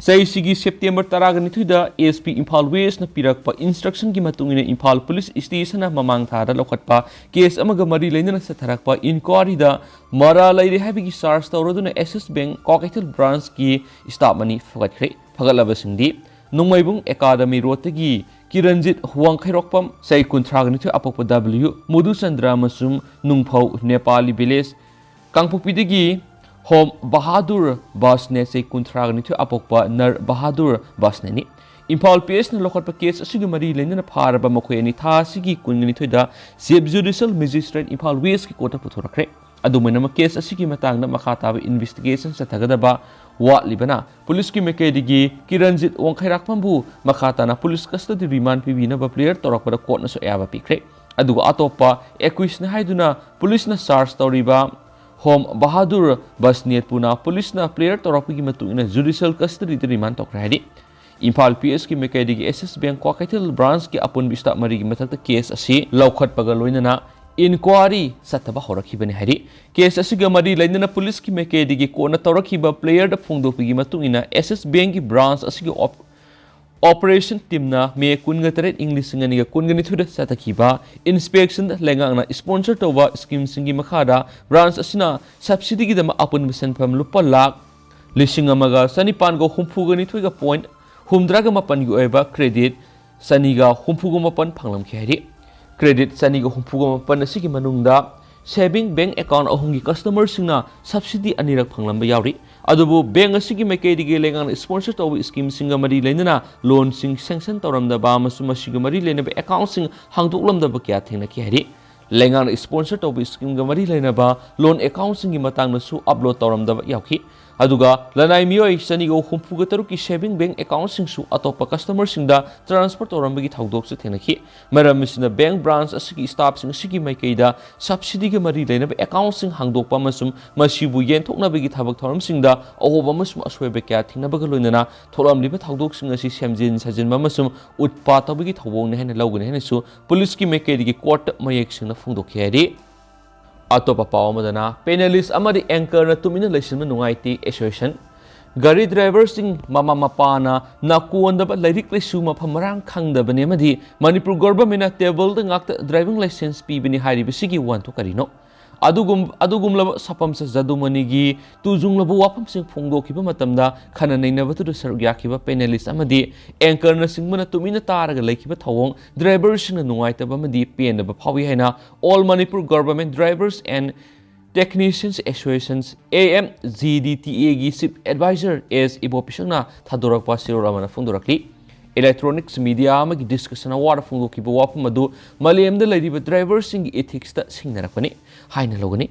ꯆꯍꯤꯁꯤꯒꯤ ꯁꯦꯞꯇꯦꯝꯕꯔ ꯇꯔꯥꯒ ꯅꯤꯊꯣꯏꯗ SP ꯏꯝꯐꯥꯜ Westꯅ ꯄꯤꯔꯛꯄ instructionꯒꯤ ꯃꯇꯨꯡ ꯏꯟꯅ ꯏꯝꯐꯥꯜ ꯄꯨꯂꯤꯁ stationꯅ ꯃꯃꯥꯡ ꯊꯥꯗ ꯂꯧꯈꯠꯄ case ꯑꯃꯒ ꯃꯔꯤ ꯂꯩꯅꯅ ꯆꯠꯊꯔꯛꯄ inquiryꯗ ꯃꯔꯥꯜ ꯂꯩꯔꯦ ꯍꯥꯏꯕꯒꯤ charge ꯇꯧꯔꯗꯨꯅ assist bank Kwakeithel branchꯀꯤ staff ꯑꯅꯤ ꯐꯒꯠꯈ꯭ꯔꯦ꯫ ꯐꯒꯠꯂꯕꯁꯤꯡꯗꯤ ꯅꯣꯡꯃꯩꯕꯨꯡ Academy Roadꯇꯒꯤ ꯀꯤꯔꯟꯖꯤꯠ ꯋꯥꯡꯈꯩꯔꯣꯛꯄꯝ, ꯆꯍꯤ ꯀꯨꯟꯊ꯭ꯔꯥꯒ ꯅꯤꯊꯣꯏ, ꯑꯄꯣꯛꯄ W ꯃꯨꯗꯨꯆꯟꯗ꯭ꯔ ꯑꯃꯁꯨꯡ ꯅꯨꯡꯐꯧ ꯅꯦꯄꯥꯂꯤ village, ꯀꯥꯡꯄꯣꯛꯄꯤꯗꯒꯤ ꯍꯣꯝ ꯕꯍꯥꯗꯨꯔ ꯕꯥꯁꯅꯦ, ꯆꯍꯤ ꯀꯨꯟꯊ꯭ꯔꯥꯒ ꯅꯤꯊꯣꯏ, ꯑꯄꯣꯛꯄ ꯅꯔ ꯕꯍꯥꯗꯨꯔ ꯕꯥꯁꯅꯦꯅꯤ꯫ ꯏꯝꯐꯥꯜ PSꯅ ꯂꯧꯈꯠꯄ case ꯑꯁꯤꯒ ꯃꯔꯤ ꯂꯩꯅꯅ ꯐꯥꯔꯕ ꯃꯈꯣꯏ ꯑꯅꯤ ꯊꯥ ꯑꯁꯤꯒꯤ ꯀꯨꯟꯒ ꯅꯤꯊꯣꯏꯗ Chief Judicial Magistrate ꯏꯝꯐꯥꯜ Westꯀꯤ courtꯇ ꯄꯨꯊꯣꯔꯛꯈ꯭ꯔꯦ꯫ ꯑꯗꯨꯝ ꯑꯣꯏꯅꯃꯛ case ꯑꯁꯤꯒꯤ ꯃꯇꯥꯡꯗ ꯃꯈꯥ ꯇꯥꯕ investigation ꯆꯠꯊꯒꯗꯕ ꯋꯥꯠꯂꯤꯕꯅ ꯄꯨꯂꯤꯁꯀꯤ ꯃꯥꯏꯀꯩꯗꯒꯤ ꯀꯤꯔꯟꯖꯤꯠ ꯋꯥꯡꯈꯩꯔꯥꯛꯄꯝꯕꯨ ꯃꯈꯥ ꯇꯥꯅ ꯄꯨꯂꯤꯁ custody remand ꯄꯤꯕꯤꯅꯕ plead ꯇꯧꯔꯛꯄꯗ courtꯅꯁꯨ ꯑꯌꯥꯕ ꯄꯤꯈ꯭ꯔꯦ꯫ ꯑꯗꯨꯒ ꯑꯇꯣꯞꯄ accused ꯍꯥꯏꯗꯨꯅ ꯄꯨꯂꯤꯁꯅ charge ꯇꯧꯔꯤꯕ ꯍꯣꯝ ꯕꯍꯥꯗꯨꯔ ꯕꯁꯅꯦꯠꯄꯨꯅ ꯄꯨꯂꯤꯁꯅ plead ꯇꯧꯔꯛꯄꯒꯤ ꯃꯇꯨꯡ ꯏꯟꯅ judicial custodyꯗ remand ꯇꯧꯈ꯭ꯔꯦ ꯍꯥꯏꯔꯤ꯫ ꯏꯝꯐꯥꯜ PSꯀꯤ ꯃꯥꯏꯀꯩꯗꯒꯤ ꯑꯦꯁꯤꯁ ꯕꯦꯡꯛ ꯀ꯭ꯋꯥꯀꯩꯊꯦꯜ branchꯀꯤ ꯑꯄꯨꯟꯕ staff ꯃꯔꯤꯒꯤ ꯃꯊꯛꯇ case ꯑꯁꯤ ꯂꯧꯈꯠꯄꯒ ꯂꯣꯏꯅꯅ inquiry ꯆꯠꯊꯕ ꯍꯧꯔꯛꯈꯤꯕꯅꯤ ꯍꯥꯏꯔꯤ꯫ Case ꯑꯁꯤꯒ ꯃꯔꯤ ꯂꯩꯅꯅ ꯄꯨꯂꯤꯁꯀꯤ ꯃꯥꯏꯀꯩꯗꯒꯤ ꯀꯣꯟꯅ ꯇꯧꯔꯛꯈꯤꯕ pleadꯗ ꯐꯣꯡꯗꯣꯛꯄꯒꯤ ꯃꯇꯨꯡ ꯏꯟꯅ ꯑꯦꯁꯤꯁ ꯕꯦꯡꯛꯀꯤ branch ꯑꯁꯤꯒꯤ op-, operation teamꯅ ꯃꯦ ꯀꯨꯟꯒ ꯇꯔꯦꯠ, ꯏꯪ ꯂꯤꯁꯤꯡ ꯑꯅꯤꯒ ꯀꯨꯟꯒ ꯅꯤꯊꯣꯏꯗ ꯆꯠꯊꯈꯤꯕ inspectionꯗ ꯂꯩꯉꯥꯛꯅ sponsor ꯇꯧꯕ schemeꯁꯤꯡꯒꯤ ꯃꯈꯥꯗ branch ꯑꯁꯤꯅ subsidyꯒꯤꯗꯃꯛ ꯑꯄꯨꯟꯕ ꯁꯦꯟꯐꯝ ꯂꯨꯄꯥ ꯂꯥꯈ ꯂꯤꯁꯤꯡ ꯑꯃꯒ ꯆꯅꯤꯄꯥꯟꯒ ꯍꯨꯝꯐꯨꯒ ꯅꯤꯊꯣꯏꯒ point ꯍꯨꯝꯗ꯭ꯔꯥꯒ ꯃꯥꯄꯟꯒꯤ ꯑꯣꯏꯕ credit ꯆꯅꯤꯒ ꯍꯨꯝꯐꯨꯒ ꯃꯥꯄꯟ ꯐꯪꯂꯝꯈꯤ ꯍꯥꯏꯔꯤ꯫ Credit ꯆꯅꯤꯒ ꯍꯨꯝꯐꯨꯒ ꯃꯥꯄꯟ ꯑꯁꯤꯒꯤ ꯃꯅꯨꯡꯗ saving bank account ꯑꯍꯨꯝꯒꯤ customerꯁꯤꯡꯅ subsidy ꯑꯅꯤꯔꯛ ꯐꯪꯂꯝꯕ ꯌꯥꯎꯔꯤ꯫ ꯑꯗꯨꯕꯨ bank ꯑꯁꯤꯒꯤ ꯃꯥꯏꯀꯩꯗꯒꯤ ꯂꯩꯉꯥꯛꯅ sponsor ꯇꯧꯕ schemeꯁꯤꯡꯒ ꯃꯔꯤ ꯂꯩꯅꯅ loanꯁꯤꯡ sanction ꯇꯧꯔꯝꯗꯕ ꯑꯃꯁꯨꯡ ꯃꯁꯤꯒ ꯃꯔꯤ ꯂꯩꯅꯕ accountꯁꯤꯡ ꯍꯥꯡꯗꯣꯛꯂꯝꯗꯕ ꯀꯌꯥ ꯊꯦꯡꯅꯈꯤ ꯍꯥꯏꯔꯤ꯫ ꯂꯩꯉꯥꯛꯅ sponsor ꯇꯧꯕ schemeꯒ ꯃꯔꯤ ꯂꯩꯅꯕ loan accountꯁꯤꯡꯒꯤ ꯃꯇꯥꯡꯗꯁꯨ upload ꯇꯧꯔꯝꯗꯕ ꯌꯥꯎꯈꯤ꯫ ꯑꯗꯨꯒ ꯂꯅꯥꯏ ꯃꯤꯑꯣꯏ ꯆꯅꯤꯒ ꯍꯨꯝꯐꯨꯒ ꯇꯔꯨꯛꯀꯤ saving bank accountꯁꯤꯡꯁꯨ ꯑꯇꯣꯞꯄ customerꯁꯤꯡꯗ transfer ꯇꯧꯔꯝꯕꯒꯤ ꯊꯧꯗꯣꯛꯁꯨ ꯊꯦꯡꯅꯈꯤ꯫ ꯃꯔꯝ ꯑꯁꯤꯅ bank branch ꯑꯁꯤꯒꯤ staffꯁꯤꯡ ꯑꯁꯤꯒꯤ ꯃꯥꯏꯀꯩꯗ subsidyꯒ ꯃꯔꯤ ꯂꯩꯅꯕ accountꯁꯤꯡ ꯍꯥꯡꯗꯣꯛꯄ ꯑꯃꯁꯨꯡ ꯃꯁꯤꯕꯨ ꯌꯦꯟꯊꯣꯛꯅꯕꯒꯤ ꯊꯕꯛ ꯊꯧꯔꯝꯁꯤꯡꯗ ꯑꯍꯣꯕ ꯑꯃꯁꯨꯡ ꯑꯁꯣꯏꯕ ꯀꯌꯥ ꯊꯦꯡꯅꯕꯒ ꯂꯣꯏꯅꯅ ꯊꯣꯛꯂꯝꯂꯤꯕ ꯊꯧꯗꯣꯛꯁꯤꯡ ꯑꯁꯤ ꯁꯦꯝꯖꯤꯟ ꯁꯥꯖꯤꯟꯕ ꯑꯃꯁꯨꯡ ꯎꯠꯄ ꯇꯧꯕꯒꯤ ꯊꯧꯑꯣꯡꯅꯤ ꯍꯥꯏꯅ ꯂꯧꯒꯅꯤ ꯍꯥꯏꯅꯁꯨ ꯄꯨꯂꯤꯁꯀꯤ ꯃꯥꯏꯀꯩꯗꯒꯤ courtꯇ ꯃꯌꯦꯛ ꯁꯦꯡꯅ ꯐꯣꯡꯗꯣꯛꯈꯤ ꯍꯥꯏꯔꯤ꯫ ꯑꯇꯣꯞꯄ ꯄꯥꯎ ꯑꯃꯗꯅ, panelist ꯑꯃꯗꯤ anchorꯅ ꯇꯨꯃꯤꯟꯅ ꯂꯩꯁꯤꯟꯕ ꯅꯨꯡꯉꯥꯏꯇꯦ association꯫ ꯒꯥꯔꯤ driverꯁꯤꯡ ꯃꯃꯥ ꯃꯄꯥꯅ ꯅꯥꯀꯣꯟꯗꯕ ꯂꯥꯏꯔꯤꯛ ꯂꯥꯏꯁꯨ ꯃꯐꯝ ꯃꯔꯥꯡ ꯈꯪꯗꯕꯅꯤ ꯑꯃꯗꯤ ꯃꯅꯤꯄꯨꯔ governmentꯅ tableꯗ ꯉꯥꯛꯇ driving licence ꯄꯤꯕꯅꯤ ꯍꯥꯏꯔꯤꯕꯁꯤꯒꯤ ꯋꯥꯍꯟꯊꯣꯛ ꯀꯔꯤꯅꯣ? ꯑꯗꯨꯒꯨꯝ-, ꯑꯗꯨꯒꯨꯝꯂꯕ ꯁꯥꯐꯝꯁ ꯖꯗꯨꯃꯅꯤꯒꯤ ꯇꯨꯖꯨꯡꯂꯕ ꯋꯥꯐꯝꯁꯤꯡ ꯐꯣꯡꯗꯣꯛꯈꯤꯕ ꯃꯇꯝꯗ ꯈꯟꯅ ꯅꯩꯅꯕꯗꯨꯗ ꯁꯔꯨꯛ ꯌꯥꯈꯤꯕ panelist ꯑꯃꯗꯤ anchorꯅꯆꯤꯡꯕꯅ ꯇꯨꯃꯤꯟꯅ ꯇꯥꯔꯒ ꯂꯩꯈꯤꯕ ꯊꯧꯑꯣꯡ driverꯁꯤꯡꯅ ꯅꯨꯡꯉꯥꯏꯇꯕ ꯑꯃꯗꯤ ꯄꯦꯟꯗꯕ ꯐꯥꯎꯏ ꯍꯥꯏꯅ All Manipur Government Drivers and Technicians Associations, AMGDTAꯒꯤ chief advisor S ꯏꯕꯣꯄꯤꯁꯛꯅ ꯊꯥꯗꯣꯔꯛꯄ ꯆꯦꯔꯣꯜ ꯑꯃꯅ ꯐꯣꯡꯗꯣꯔꯛꯂꯤ꯫ Electronics media ꯑꯃꯒꯤ discussion hourꯗ ꯐꯣꯡꯗꯣꯛꯈꯤꯕ ꯋꯥꯐꯝ ꯑꯗꯨ ꯃꯥꯂꯦꯝꯗ ꯂꯩꯔꯤꯕ driverꯁꯤꯡꯒꯤ ethicsꯇ ꯁꯤꯡꯅꯔꯛꯄꯅꯤ ꯍꯥꯏꯅ ꯂꯧꯒꯅꯤ꯫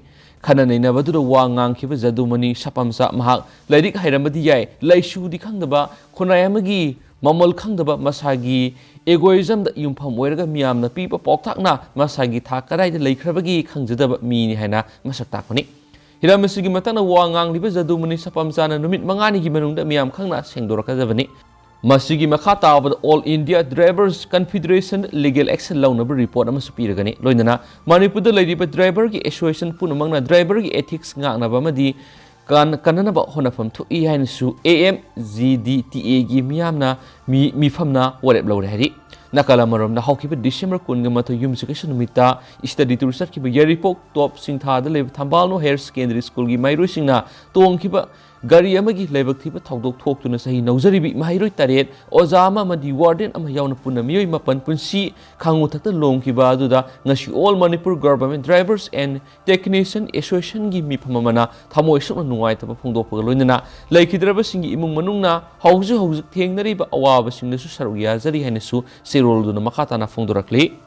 ꯈꯟꯅ ꯅꯩꯅꯕꯗꯨꯗ ꯋꯥ ꯉꯥꯡꯈꯤꯕ ꯖꯗꯨꯃꯅꯤ ꯁꯄꯝꯆꯥ ꯃꯍꯥꯛ ꯂꯥꯏꯔꯤꯛ ꯍꯩꯔꯝꯕꯗꯤ ꯌꯥꯏ, ꯂꯥꯏꯁꯨꯗꯤ ꯈꯪꯗꯕ, ꯈꯨꯟꯅꯥꯏ ꯑꯃꯒꯤ ꯃꯃꯜ ꯈꯪꯗꯕ, ꯃꯁꯥꯒꯤ egoismꯗ ꯌꯨꯝꯐꯝ ꯑꯣꯏꯔꯒ ꯃꯤꯌꯥꯝꯅ ꯄꯤꯕ ꯄꯥꯎꯇꯥꯛꯅ ꯃꯁꯥꯒꯤ ꯊꯥꯛ ꯀꯗꯥꯏꯗ ꯂꯩꯈ꯭ꯔꯕꯒꯦ ꯈꯪꯖꯗꯕ ꯃꯤꯅꯤ ꯍꯥꯏꯅ ꯃꯁꯛ ꯇꯥꯛꯄꯅꯤ꯫ ꯍꯤꯔꯝ ꯑꯁꯤꯒꯤ ꯃꯇꯥꯡꯗ ꯋꯥ ꯉꯥꯡꯂꯤꯕ ꯖꯗꯨꯃꯅꯤ ꯁꯄꯝꯆꯥꯅ ꯅꯨꯃꯤꯠ ꯃꯉꯥꯅꯤꯒꯤ ꯃꯅꯨꯡꯗ ꯃꯤꯌꯥꯝ ꯈꯪꯅ ꯁꯦꯡꯗꯣꯔꯛꯀꯗꯕꯅꯤ꯫ ꯃꯁꯤꯒꯤ ꯃꯈꯥ ꯇꯥꯕꯗ All India Drivers Confederation legal action ꯂꯧꯅꯕ report ꯑꯃꯁꯨ ꯄꯤꯔꯒꯅꯤ꯫ ꯂꯣꯏꯅꯅ ꯃꯅꯤꯄꯨꯔꯗ ꯂꯩꯔꯤꯕ driverꯒꯤ association ꯄꯨꯝꯅꯃꯛꯅ driverꯒꯤ ethics ꯉꯥꯛꯅꯕ ꯑꯃꯗꯤ ꯀꯥꯟ-, ꯀꯟꯅꯅꯕ ꯍꯣꯠꯅꯐꯝ ꯊꯣꯛꯏ ꯍꯥꯏꯅꯁꯨ AMGDTAꯒꯤ ꯃꯤꯌꯥꯝꯅ ꯃꯤ-, ꯃꯤꯐꯝꯅ ꯋꯥꯔꯦꯞ ꯂꯧꯔꯦ ꯍꯥꯏꯔꯤ꯫ ꯅꯥꯀꯜ ꯑꯃꯔꯣꯝꯗ, ꯍꯧꯈꯤꯕ December ꯀꯨꯟꯒ ꯃꯥꯊꯣꯏ ꯌꯨꯝꯁꯀꯩꯁ ꯅꯨꯃꯤꯠꯇ study tour ꯆꯠꯈꯤꯕ ꯌꯥꯏꯔꯤꯄꯣꯛ ꯇꯣꯞ ꯁꯤꯡꯊꯥꯗ ꯂꯩꯕ ꯊꯝꯕꯥꯜꯅꯨ Higher Secondary Schoolꯒꯤ ꯃꯍꯩꯔꯣꯏꯁꯤꯡꯅ ꯇꯣꯡꯈꯤꯕ ꯒꯥꯔꯤ ꯑꯃꯒꯤ ꯂꯥꯏꯕꯛ ꯊꯤꯕ ꯊꯧꯗꯣꯛ ꯊꯣꯛꯇꯨꯅ ꯆꯍꯤ ꯅꯧꯖꯔꯤꯕꯤ ꯃꯍꯩꯔꯣꯏ ꯇꯔꯦꯠ, ꯑꯣꯖꯥ ꯑꯃ ꯑꯃꯗꯤ warden ꯑꯃ ꯌꯥꯎꯅ ꯄꯨꯟꯅ ꯃꯤꯑꯣꯏ ꯃꯥꯄꯟ ꯄꯨꯟꯁꯤ ꯈꯥꯡꯉꯨ ꯊꯛꯇ ꯂꯣꯡꯈꯤꯕ ꯑꯗꯨꯗ ꯉꯁꯤ All Manipur Government Drivers and Technician Associationꯒꯤ ꯃꯤꯐꯝ ꯑꯃꯅ ꯊꯃꯣꯏ ꯁꯣꯛꯅ ꯅꯨꯡꯉꯥꯏꯇꯕ ꯐꯣꯡꯗꯣꯛꯄꯒ ꯂꯣꯏꯅꯅ ꯂꯩꯈꯤꯗ꯭ꯔꯕꯁꯤꯡꯒꯤ ꯏꯃꯨꯡ ꯃꯅꯨꯡꯅ ꯍꯧꯖꯤꯛ ꯍꯧꯖꯤꯛ ꯊꯦꯡꯅꯔꯤꯕ ꯑꯋꯥꯕꯁꯤꯡꯗꯁꯨ ꯁꯔꯨꯛ ꯌꯥꯖꯔꯤ ꯍꯥꯏꯅꯁꯨ ꯆꯦꯔꯣꯜꯗꯨꯅ ꯃꯈꯥ ꯇꯥꯅ ꯐꯣꯡꯗꯣꯔꯛꯂꯤ꯫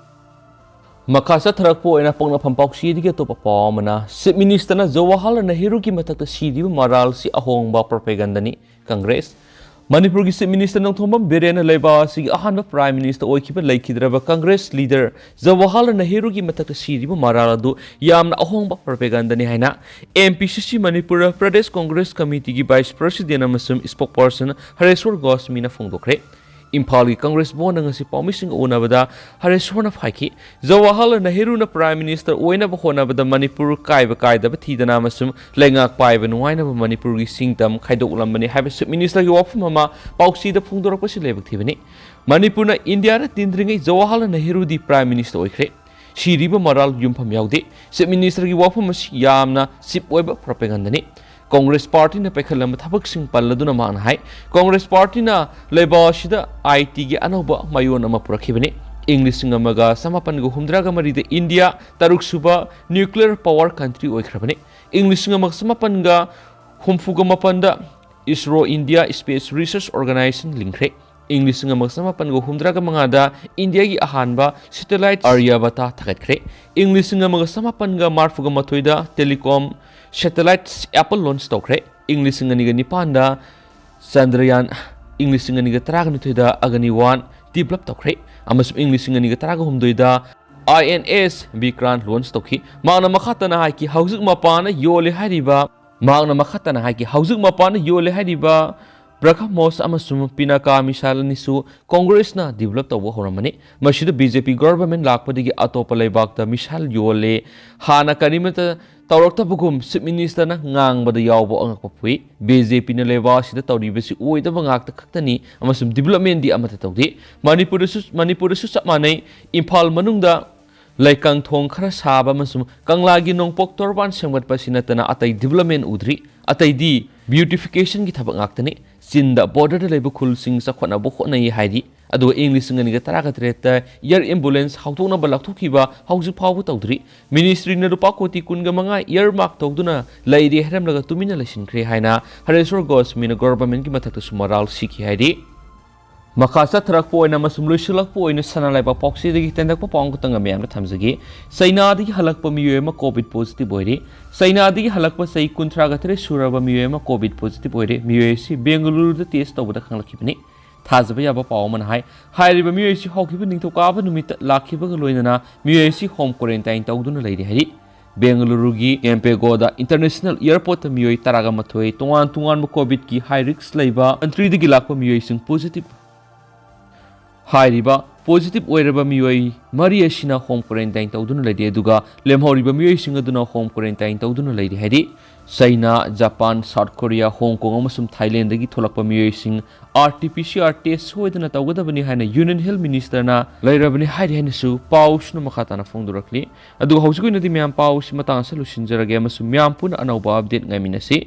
ꯃꯈꯥ ꯆꯠꯊꯔꯛꯄ ꯑꯣꯏꯅ ꯄꯣꯛꯅꯐꯝ ꯄꯥꯎꯆꯦꯗꯒꯤ ꯑꯇꯣꯞꯄ ꯄꯥꯎ ꯑꯃꯅ, ꯆꯤꯐ ꯃꯤꯅꯤꯁꯇꯔꯅ ꯖꯋꯥꯍꯔꯂꯥꯜ ꯅꯦꯍꯔꯨꯒꯤ ꯃꯊꯛꯇ ꯁꯤꯔꯤꯕ ꯃꯔꯥꯜꯁꯤ ꯑꯍꯣꯡꯕ ꯄ꯭ꯔꯣꯄꯦꯒꯟꯗꯅꯤ, ꯀꯪꯒ꯭ꯔꯦꯁ꯫ ꯃꯅꯤꯄꯨꯔꯒꯤ ꯆꯤꯐ ꯃꯤꯅꯤꯁꯇꯔ ꯅꯣꯡꯊꯣꯝꯕꯝ ꯕꯤꯔꯦꯟꯅ ꯂꯩꯕꯥꯛ ꯑꯁꯤꯒꯤ ꯑꯍꯥꯟꯕ ꯄ꯭ꯔꯥꯏꯝ ꯃꯤꯅꯤꯁꯇꯔ ꯑꯣꯏꯈꯤꯕ ꯂꯩꯈꯤꯗ꯭ꯔꯕ ꯀꯪꯒ꯭ꯔꯦꯁ ꯂꯤꯗꯔ ꯖꯋꯥꯍꯔꯂꯥꯜ ꯅꯦꯍꯔꯨꯒꯤ ꯃꯊꯛꯇ ꯁꯤꯔꯤꯕ ꯃꯔꯥꯜ ꯑꯗꯨ ꯌꯥꯝꯅ ꯑꯍꯣꯡꯕ ꯄ꯭ꯔꯣꯄꯦꯒꯟꯗꯅꯤ ꯍꯥꯏꯅ ꯑꯦꯝ ꯄꯤ ꯁꯤ ꯁꯤ ꯃꯅꯤꯄꯨꯔ ꯄ꯭ꯔꯗꯦꯁ ꯀꯪꯒ꯭ꯔꯦꯁ ꯀꯃꯤꯇꯤꯒꯤ ꯚꯥꯏꯁ ꯄ꯭ꯔꯁꯤꯗꯦꯟ ꯑꯃꯁꯨꯡ ꯏꯁꯄꯣꯛꯄꯔꯁꯟ ꯍꯔꯦꯁ꯭ꯋꯔ ꯒꯣꯁꯃꯤꯅ ꯐꯣꯡꯗꯣꯛꯈ꯭ꯔꯦ꯫ ꯏꯝꯐꯥꯜꯒꯤ ꯀꯪꯒ꯭ꯔꯦꯁ ꯚꯋꯟꯗ ꯉꯁꯤ ꯄꯥꯎꯃꯤꯁꯤꯡꯒ ꯎꯅꯕꯗ ꯍꯔꯦꯁ꯭ꯋꯔꯅ ꯍꯥꯏꯈꯤ, ꯖꯋꯥꯍꯔꯂꯥꯜ ꯅꯦꯍꯔꯨꯅ ꯄ꯭ꯔꯥꯏꯝ ꯃꯤꯅꯤꯁꯇꯔ ꯑꯣꯏꯅꯕ ꯍꯣꯠꯅꯕꯗ ꯃꯅꯤꯄꯨꯔ ꯀꯥꯏꯕ ꯀꯥꯏꯗꯕ ꯊꯤꯗꯅ ꯑꯃꯁꯨꯡ ꯂꯩꯉꯥꯛ ꯄꯥꯏꯕ ꯅꯨꯡꯉꯥꯏꯅꯕ ꯃꯅꯤꯄꯨꯔꯒꯤ ꯁꯤꯡꯇꯝ ꯈꯥꯏꯗꯣꯛꯂꯝꯕꯅꯤ ꯍꯥꯏꯕ ꯆꯤꯐ ꯃꯤꯅꯤꯁꯇꯔꯒꯤ ꯋꯥꯐꯝ ꯑꯃ ꯄꯥꯎꯆꯦꯗ ꯐꯣꯡꯗꯣꯔꯛꯄꯁꯤ ꯂꯥꯏꯕꯛ ꯊꯤꯕꯅꯤ꯫ ꯃꯅꯤꯄꯨꯔꯅ ꯏꯟꯗꯤꯌꯥꯗ ꯇꯤꯟꯗ꯭ꯔꯤꯉꯩ ꯖꯋꯥꯍꯔꯂꯥꯜ ꯅꯦꯍꯔꯨꯗꯤ ꯄ꯭ꯔꯥꯏꯝ ꯃꯤꯅꯤꯁꯇꯔ ꯑꯣꯏꯈ꯭ꯔꯦ꯫ ꯁꯤꯔꯤꯕ ꯃꯔꯥꯜ ꯌꯨꯝꯐꯝ ꯌꯥꯎꯗꯦ꯫ ꯆꯤꯐ ꯃꯤꯅꯤꯁꯇꯔꯒꯤ ꯋꯥꯐꯝ ꯑꯁꯤ ꯌꯥꯝꯅ ꯆꯤꯞ ꯑꯣꯏꯕ ꯄ꯭ꯔꯣꯄꯦꯒꯟꯗꯅꯤ꯫ ꯀꯪꯒ꯭ꯔꯦꯁ ꯄꯥꯔꯇꯤꯅ ꯄꯥꯏꯈꯠꯂꯝꯕ ꯊꯕꯛꯁꯤꯡ ꯄꯜꯂꯗꯨꯅ ꯃꯍꯥꯛꯅ ꯍꯥꯏ, ꯀꯪꯒ꯭ꯔꯦꯁ ꯄꯥꯔꯇꯤꯅ ꯂꯩꯕꯥꯛ ꯑꯁꯤꯗ ꯑꯥꯏ ꯇꯤꯒꯤ ꯑꯅꯧꯕ ꯃꯌꯣꯟ ꯑꯃ ꯄꯨꯔꯛꯈꯤꯕꯅꯤ꯫ ꯏꯪ ꯂꯤꯁꯤꯡ ꯑꯃꯒ ꯆꯃꯥꯄꯟꯒ ꯍꯨꯝꯗ꯭ꯔꯥꯒ ꯃꯔꯤꯗ ꯏꯟꯗꯤꯌꯥ ꯇꯔꯨꯛꯁꯨꯕ ꯅ꯭ꯌꯨꯀ꯭ꯂꯤꯌꯔ ꯄꯥꯋꯔ ꯀꯟꯇ꯭ꯔꯤ ꯑꯣꯏꯈ꯭ꯔꯕꯅꯤ꯫ ꯏꯪ ꯂꯤꯁꯤꯡ ꯑꯃꯒ ꯆꯃꯥꯄꯟꯒ ꯍꯨꯝꯐꯨꯒ ꯃꯥꯄꯟꯗ ISRO, India space research organisation ꯂꯤꯡꯈ꯭ꯔꯦ꯫ ꯏꯪ ꯂꯤꯁꯤꯡ ꯑꯃꯒ ꯆꯃꯥꯄꯟꯒ ꯍꯨꯝꯗ꯭ꯔꯥꯒ ꯃꯉꯥꯗ ꯏꯟꯗꯤꯌꯥꯒꯤ ꯑꯍꯥꯟꯕ ꯁꯦꯇꯦꯂꯥꯏꯠ ꯑꯥꯔꯌꯥꯕꯇꯥ ꯊꯥꯒꯠꯈ꯭ꯔꯦ꯫ ꯏꯪ ꯂꯤꯁꯤꯡ ꯑꯃꯒ ꯆꯃꯥꯄꯟꯒ ꯃꯔꯐꯨꯒ ꯃꯥꯊꯣꯏꯗ ꯇꯦꯂꯤꯀꯣꯝ ꯁꯦꯇꯦꯂꯥꯏꯠ ꯑꯦꯄꯜ ꯂꯣꯟꯆ ꯇꯧꯈ꯭ꯔꯦ꯫ ꯏꯪ ꯂꯤꯁꯤꯡ ꯑꯅꯤꯒ ꯅꯤꯄꯥꯟꯗ ꯆꯟꯗ꯭ꯔꯌꯥꯟ, ꯏꯪ ꯂꯤꯁꯤꯡ ꯑꯅꯤꯒ ꯇꯔꯥꯒ ꯅꯤꯊꯣꯏꯗ ꯑꯒꯅꯤꯋꯥꯟ ꯗꯤꯕꯂꯞ ꯇꯧꯈ꯭ꯔꯦ, ꯑꯃꯁꯨꯡ ꯏꯪ ꯂꯤꯁꯤꯡ ꯑꯅꯤꯒ ꯇꯔꯥꯒ ꯍꯨꯝꯗꯣꯏꯗ ꯑꯥꯏ ꯑꯦꯟ ꯑꯦꯁ ꯕꯤꯀ꯭ꯔꯥꯟ ꯂꯣꯟꯆ ꯇꯧꯈꯤ꯫ ꯃꯍꯥꯛꯅ ꯃꯈꯥ ꯇꯥꯅ ꯍꯥꯏꯈꯤ, ꯍꯧꯖꯤꯛ ꯃꯄꯥꯟꯅ ꯌꯣꯜꯂꯦ ꯍꯥꯏꯔꯤꯕ, ꯃꯍꯥꯛꯅ ꯃꯈꯥ ꯇꯥꯅ ꯍꯥꯏꯈꯤ, ꯍꯧꯖꯤꯛ ꯃꯄꯥꯟꯗ ꯌꯣꯜꯂꯦ ꯍꯥꯏꯔꯤꯕ ꯕ꯭ꯔꯍꯃꯣꯁ ꯑꯃꯁꯨꯡ ꯄꯤꯅꯥꯀꯥ ꯃꯤꯁꯥꯏꯜ ꯑꯅꯤꯁꯨ ꯀꯣꯡꯒ꯭ꯔꯦꯁꯅ ꯗꯤꯕꯂꯞ ꯇꯧꯕ ꯍꯧꯔꯝꯕꯅꯤ꯫ ꯃꯁꯤꯗ ꯕꯤ ꯖꯦ ꯄꯤ ꯒꯚꯔꯟꯃꯦꯟꯠ ꯂꯥꯛꯄꯗꯒꯤ ꯑꯇꯣꯞꯄ ꯂꯩꯕꯥꯛꯇ ꯃꯤꯁꯥꯏꯜ ꯌꯣꯜꯂꯦ, ꯍꯥꯟꯅ ꯀꯔꯤꯃꯠꯇ ꯇꯧꯔꯛꯇꯕꯒꯨꯝ ꯆꯤꯐ ꯃꯤꯅꯤꯁꯇꯔꯅ ꯉꯥꯡꯕꯗ ꯌꯥꯎꯕ ꯑꯉꯛꯄ ꯄꯣꯛꯏ꯫ ꯕꯤ ꯖꯦ ꯄꯤꯅ ꯂꯩꯕꯥꯛ ꯑꯁꯤꯗ ꯇꯧꯔꯤꯕꯁꯤ ꯑꯣꯏꯗꯕ ꯉꯥꯛꯇ ꯈꯛꯇꯅꯤ ꯑꯃꯁꯨꯡ ꯗꯤꯕꯂꯞꯃꯦꯟꯠꯗꯤ ꯑꯃꯠꯇ ꯇꯧꯗꯦ꯫ ꯃꯅꯤꯄꯨꯔꯗꯁꯨ, ꯃꯅꯤꯄꯨꯔꯗꯁꯨ ꯆꯞ ꯃꯥꯟꯅꯩ꯫ ꯏꯝꯐꯥꯜ ꯃꯅꯨꯡꯗ ꯂꯩꯀꯪ ꯊꯣꯡ ꯈꯔ ꯁꯥꯕ ꯑꯃꯁꯨꯡ ꯀꯪꯂꯥꯒꯤ ꯅꯣꯡꯄꯣꯛ ꯇꯣꯔꯕꯥꯟ ꯁꯦꯝꯒꯠꯄ ꯑꯁꯤ ꯅꯠꯇꯅ ꯑꯇꯩ ꯗꯤꯕꯂꯞꯃꯦꯟꯠ ꯎꯗ꯭ꯔꯤ꯫ ꯑꯇꯩꯗꯤ ꯕ꯭ꯌꯨꯇꯤꯐꯤꯀꯦꯁꯟꯒꯤ ꯊꯕꯛ ꯉꯥꯛꯇꯅꯤ꯫ ꯆꯤꯟꯗ ꯕꯣꯔꯗꯔꯗ ꯂꯩꯕ ꯈꯨꯜꯁꯤꯡ ꯆꯥꯎꯈꯠꯅꯕ ꯍꯣꯠꯅꯩ ꯍꯥꯏꯔꯤ꯫ ꯑꯗꯨꯒ ꯏꯪ ꯂꯤꯁꯤꯡ ꯑꯅꯤꯒ ꯇꯔꯥꯒ ꯇꯔꯦꯠꯇ ꯑꯦꯌꯔ ꯑꯦꯝꯕꯨꯂꯦꯟꯁ ꯍꯧꯗꯣꯛꯅꯕ ꯂꯥꯎꯊꯣꯛꯈꯤꯕ ꯍꯧꯖꯤꯛ ꯐꯥꯎꯕ ꯇꯧꯗ꯭ꯔꯤ꯫ ꯃꯤꯅꯤꯁꯇ꯭ꯔꯤꯅ ꯂꯨꯄꯥ ꯀꯣꯇꯤ ꯀꯨꯟꯒ ꯃꯉꯥ ꯏꯌꯔꯃꯥꯔꯛ ꯇꯧꯗꯨꯅ ꯂꯩꯔꯦ ꯍꯥꯏꯔꯝꯂꯒ ꯇꯨꯃꯤꯟꯅ ꯂꯩꯁꯤꯟꯈ꯭ꯔꯦ ꯍꯥꯏꯅ ꯍꯔꯦꯁ꯭ꯋꯔ ꯒꯣꯁꯃꯤꯅ ꯒꯣꯚꯔꯟꯃꯦꯟꯠꯀꯤ ꯃꯊꯛꯇꯁꯨ ꯃꯔꯥꯜ ꯁꯤꯈꯤ ꯍꯥꯏꯔꯤ꯫ ꯃꯈꯥ ꯆꯠꯊꯔꯛꯄ ꯑꯣꯏꯅ ꯑꯃꯁꯨꯡ ꯂꯣꯏꯁꯤꯜꯂꯛꯄ ꯑꯣꯏꯅ ꯁꯅꯥ ꯂꯩꯕꯥꯛ ꯄꯥꯎꯆꯦꯗꯒꯤ ꯇꯦꯟꯗꯛꯄ ꯄꯥꯎ ꯑꯃꯈꯛꯇꯪꯒ ꯃꯌꯥꯝꯗ ꯊꯝꯖꯒꯦ꯫ ꯆꯩꯅꯥꯗꯒꯤ ꯍꯜꯂꯛꯄ ꯃꯤꯑꯣꯏ ꯑꯃ ꯀꯣꯚꯤꯗ ꯄꯣꯖꯤꯇꯤꯚ ꯑꯣꯏꯔꯦ꯫ ꯆꯩꯅꯥꯗꯒꯤ ꯍꯜꯂꯛꯄ ꯆꯍꯤ ꯀꯨꯟꯊ꯭ꯔꯥꯒ ꯇꯔꯦꯠ ꯁꯨꯔꯕ ꯃꯤꯑꯣꯏ ꯑꯃ ꯀꯣꯚꯤꯗ ꯄꯣꯖꯤꯇꯤꯚ ꯑꯣꯏꯔꯦ꯫ ꯃꯤꯑꯣꯏ ꯑꯁꯤ ꯕꯦꯡꯒꯂꯨꯔꯨꯗ ꯇꯦꯁ ꯇꯧꯕꯗ ꯈꯪꯂꯛꯈꯤꯕꯅꯤ꯫ ꯊꯥꯖꯕ ꯌꯥꯕ ꯄꯥꯎ ꯑꯃꯅ ꯍꯥꯏ, ꯍꯥꯏꯔꯤꯕ ꯃꯤꯑꯣꯏ ꯑꯁꯤ ꯍꯧꯈꯤꯕ ꯅꯤꯡꯊꯧꯀꯥꯕ ꯅꯨꯃꯤꯠꯇ ꯂꯥꯛꯈꯤꯕꯒ ꯂꯣꯏꯅꯅ ꯃꯤꯑꯣꯏ ꯑꯁꯤ ꯍꯣꯝ ꯀ꯭ꯋꯥꯔꯦꯟꯇꯥꯏꯟ ꯇꯧꯗꯨꯅ ꯂꯩꯔꯤ ꯍꯥꯏꯔꯤ꯫ ꯕꯦꯡꯒꯂꯨꯔꯨꯒꯤ ꯀꯦꯝꯄꯦꯒꯣꯗ ꯏꯟꯇꯔꯅꯦꯁꯅꯦꯜ ꯑꯦꯌꯔꯄꯣꯔꯠꯇ ꯃꯤꯑꯣꯏ ꯇꯔꯥꯒ ꯃꯥꯊꯣꯏ ꯇꯣꯉꯥꯟ ꯇꯣꯉꯥꯟꯕ ꯀꯣꯚꯤꯗꯀꯤ ꯍꯥꯏ ꯔꯤꯁꯛ ꯂꯩꯕ ꯀꯟꯇ꯭ꯔꯤꯗꯒꯤ ꯂꯥꯛꯄ ꯃꯤꯑꯣꯏꯁꯤꯡ ꯄꯣꯖꯤꯇꯤꯚ ꯍꯥꯏꯔꯤꯕ ꯄꯣꯖꯤꯇꯤꯚ ꯑꯣꯏꯔꯕ ꯃꯤꯑꯣꯏ ꯃꯔꯤ ꯑꯁꯤꯅ ꯍꯣꯝ ꯀ꯭ꯋꯥꯔꯦꯟꯇꯥꯏꯟ ꯇꯧꯗꯨꯅ ꯂꯩꯔꯤ, ꯑꯗꯨꯒ ꯂꯦꯝꯍꯧꯔꯤꯕ ꯃꯤꯑꯣꯏꯁꯤꯡ ꯑꯗꯨꯅ ꯍꯣꯝ ꯀ꯭ꯋꯥꯔꯦꯟꯇꯥꯏꯟ ꯇꯧꯗꯨꯅ ꯂꯩꯔꯤ ꯍꯥꯏꯔꯤ꯫ ꯆꯩꯅꯥ, ꯖꯄꯥꯟ, ꯁꯥꯎꯠ ꯀꯣꯔꯤꯌꯥ, ꯍꯣꯡ ꯀꯣꯡ ꯑꯃꯁꯨꯡ ꯊꯥꯏꯂꯦꯟꯗꯒꯒꯤ ꯊꯣꯛꯂꯛꯄ ꯃꯤꯑꯣꯏꯁꯤꯡ R T P C R test ꯁꯣꯏꯗꯅ ꯇꯧꯒꯗꯕꯅꯤ ꯍꯥꯏꯅ ꯌꯨꯅꯤꯌꯟ ꯍꯦꯜꯊ ꯃꯤꯅꯤꯁꯇꯔꯅ ꯂꯩꯔꯕꯅꯤ ꯍꯥꯏꯔꯤ ꯍꯥꯏꯅꯁꯨ ꯄꯥꯎꯁꯤꯅ ꯃꯈꯥ ꯇꯥꯅ ꯐꯣꯡꯗꯣꯔꯛꯂꯤ꯫ ꯑꯗꯨꯒ ꯍꯧꯖꯤꯛ ꯑꯣꯏꯅꯗꯤ ꯃꯌꯥꯝ ꯄꯥꯎꯁꯤ ꯃꯇꯥꯡ ꯑꯁꯤꯗ ꯂꯣꯏꯁꯤꯟꯖꯔꯒꯦ ꯑꯃꯁꯨꯡ ꯃꯌꯥꯝ ꯄꯨꯟꯅ ꯑꯅꯧꯕ ꯑꯞꯗꯦꯠ ꯉꯥꯏꯃꯤꯟꯅꯁꯤ꯫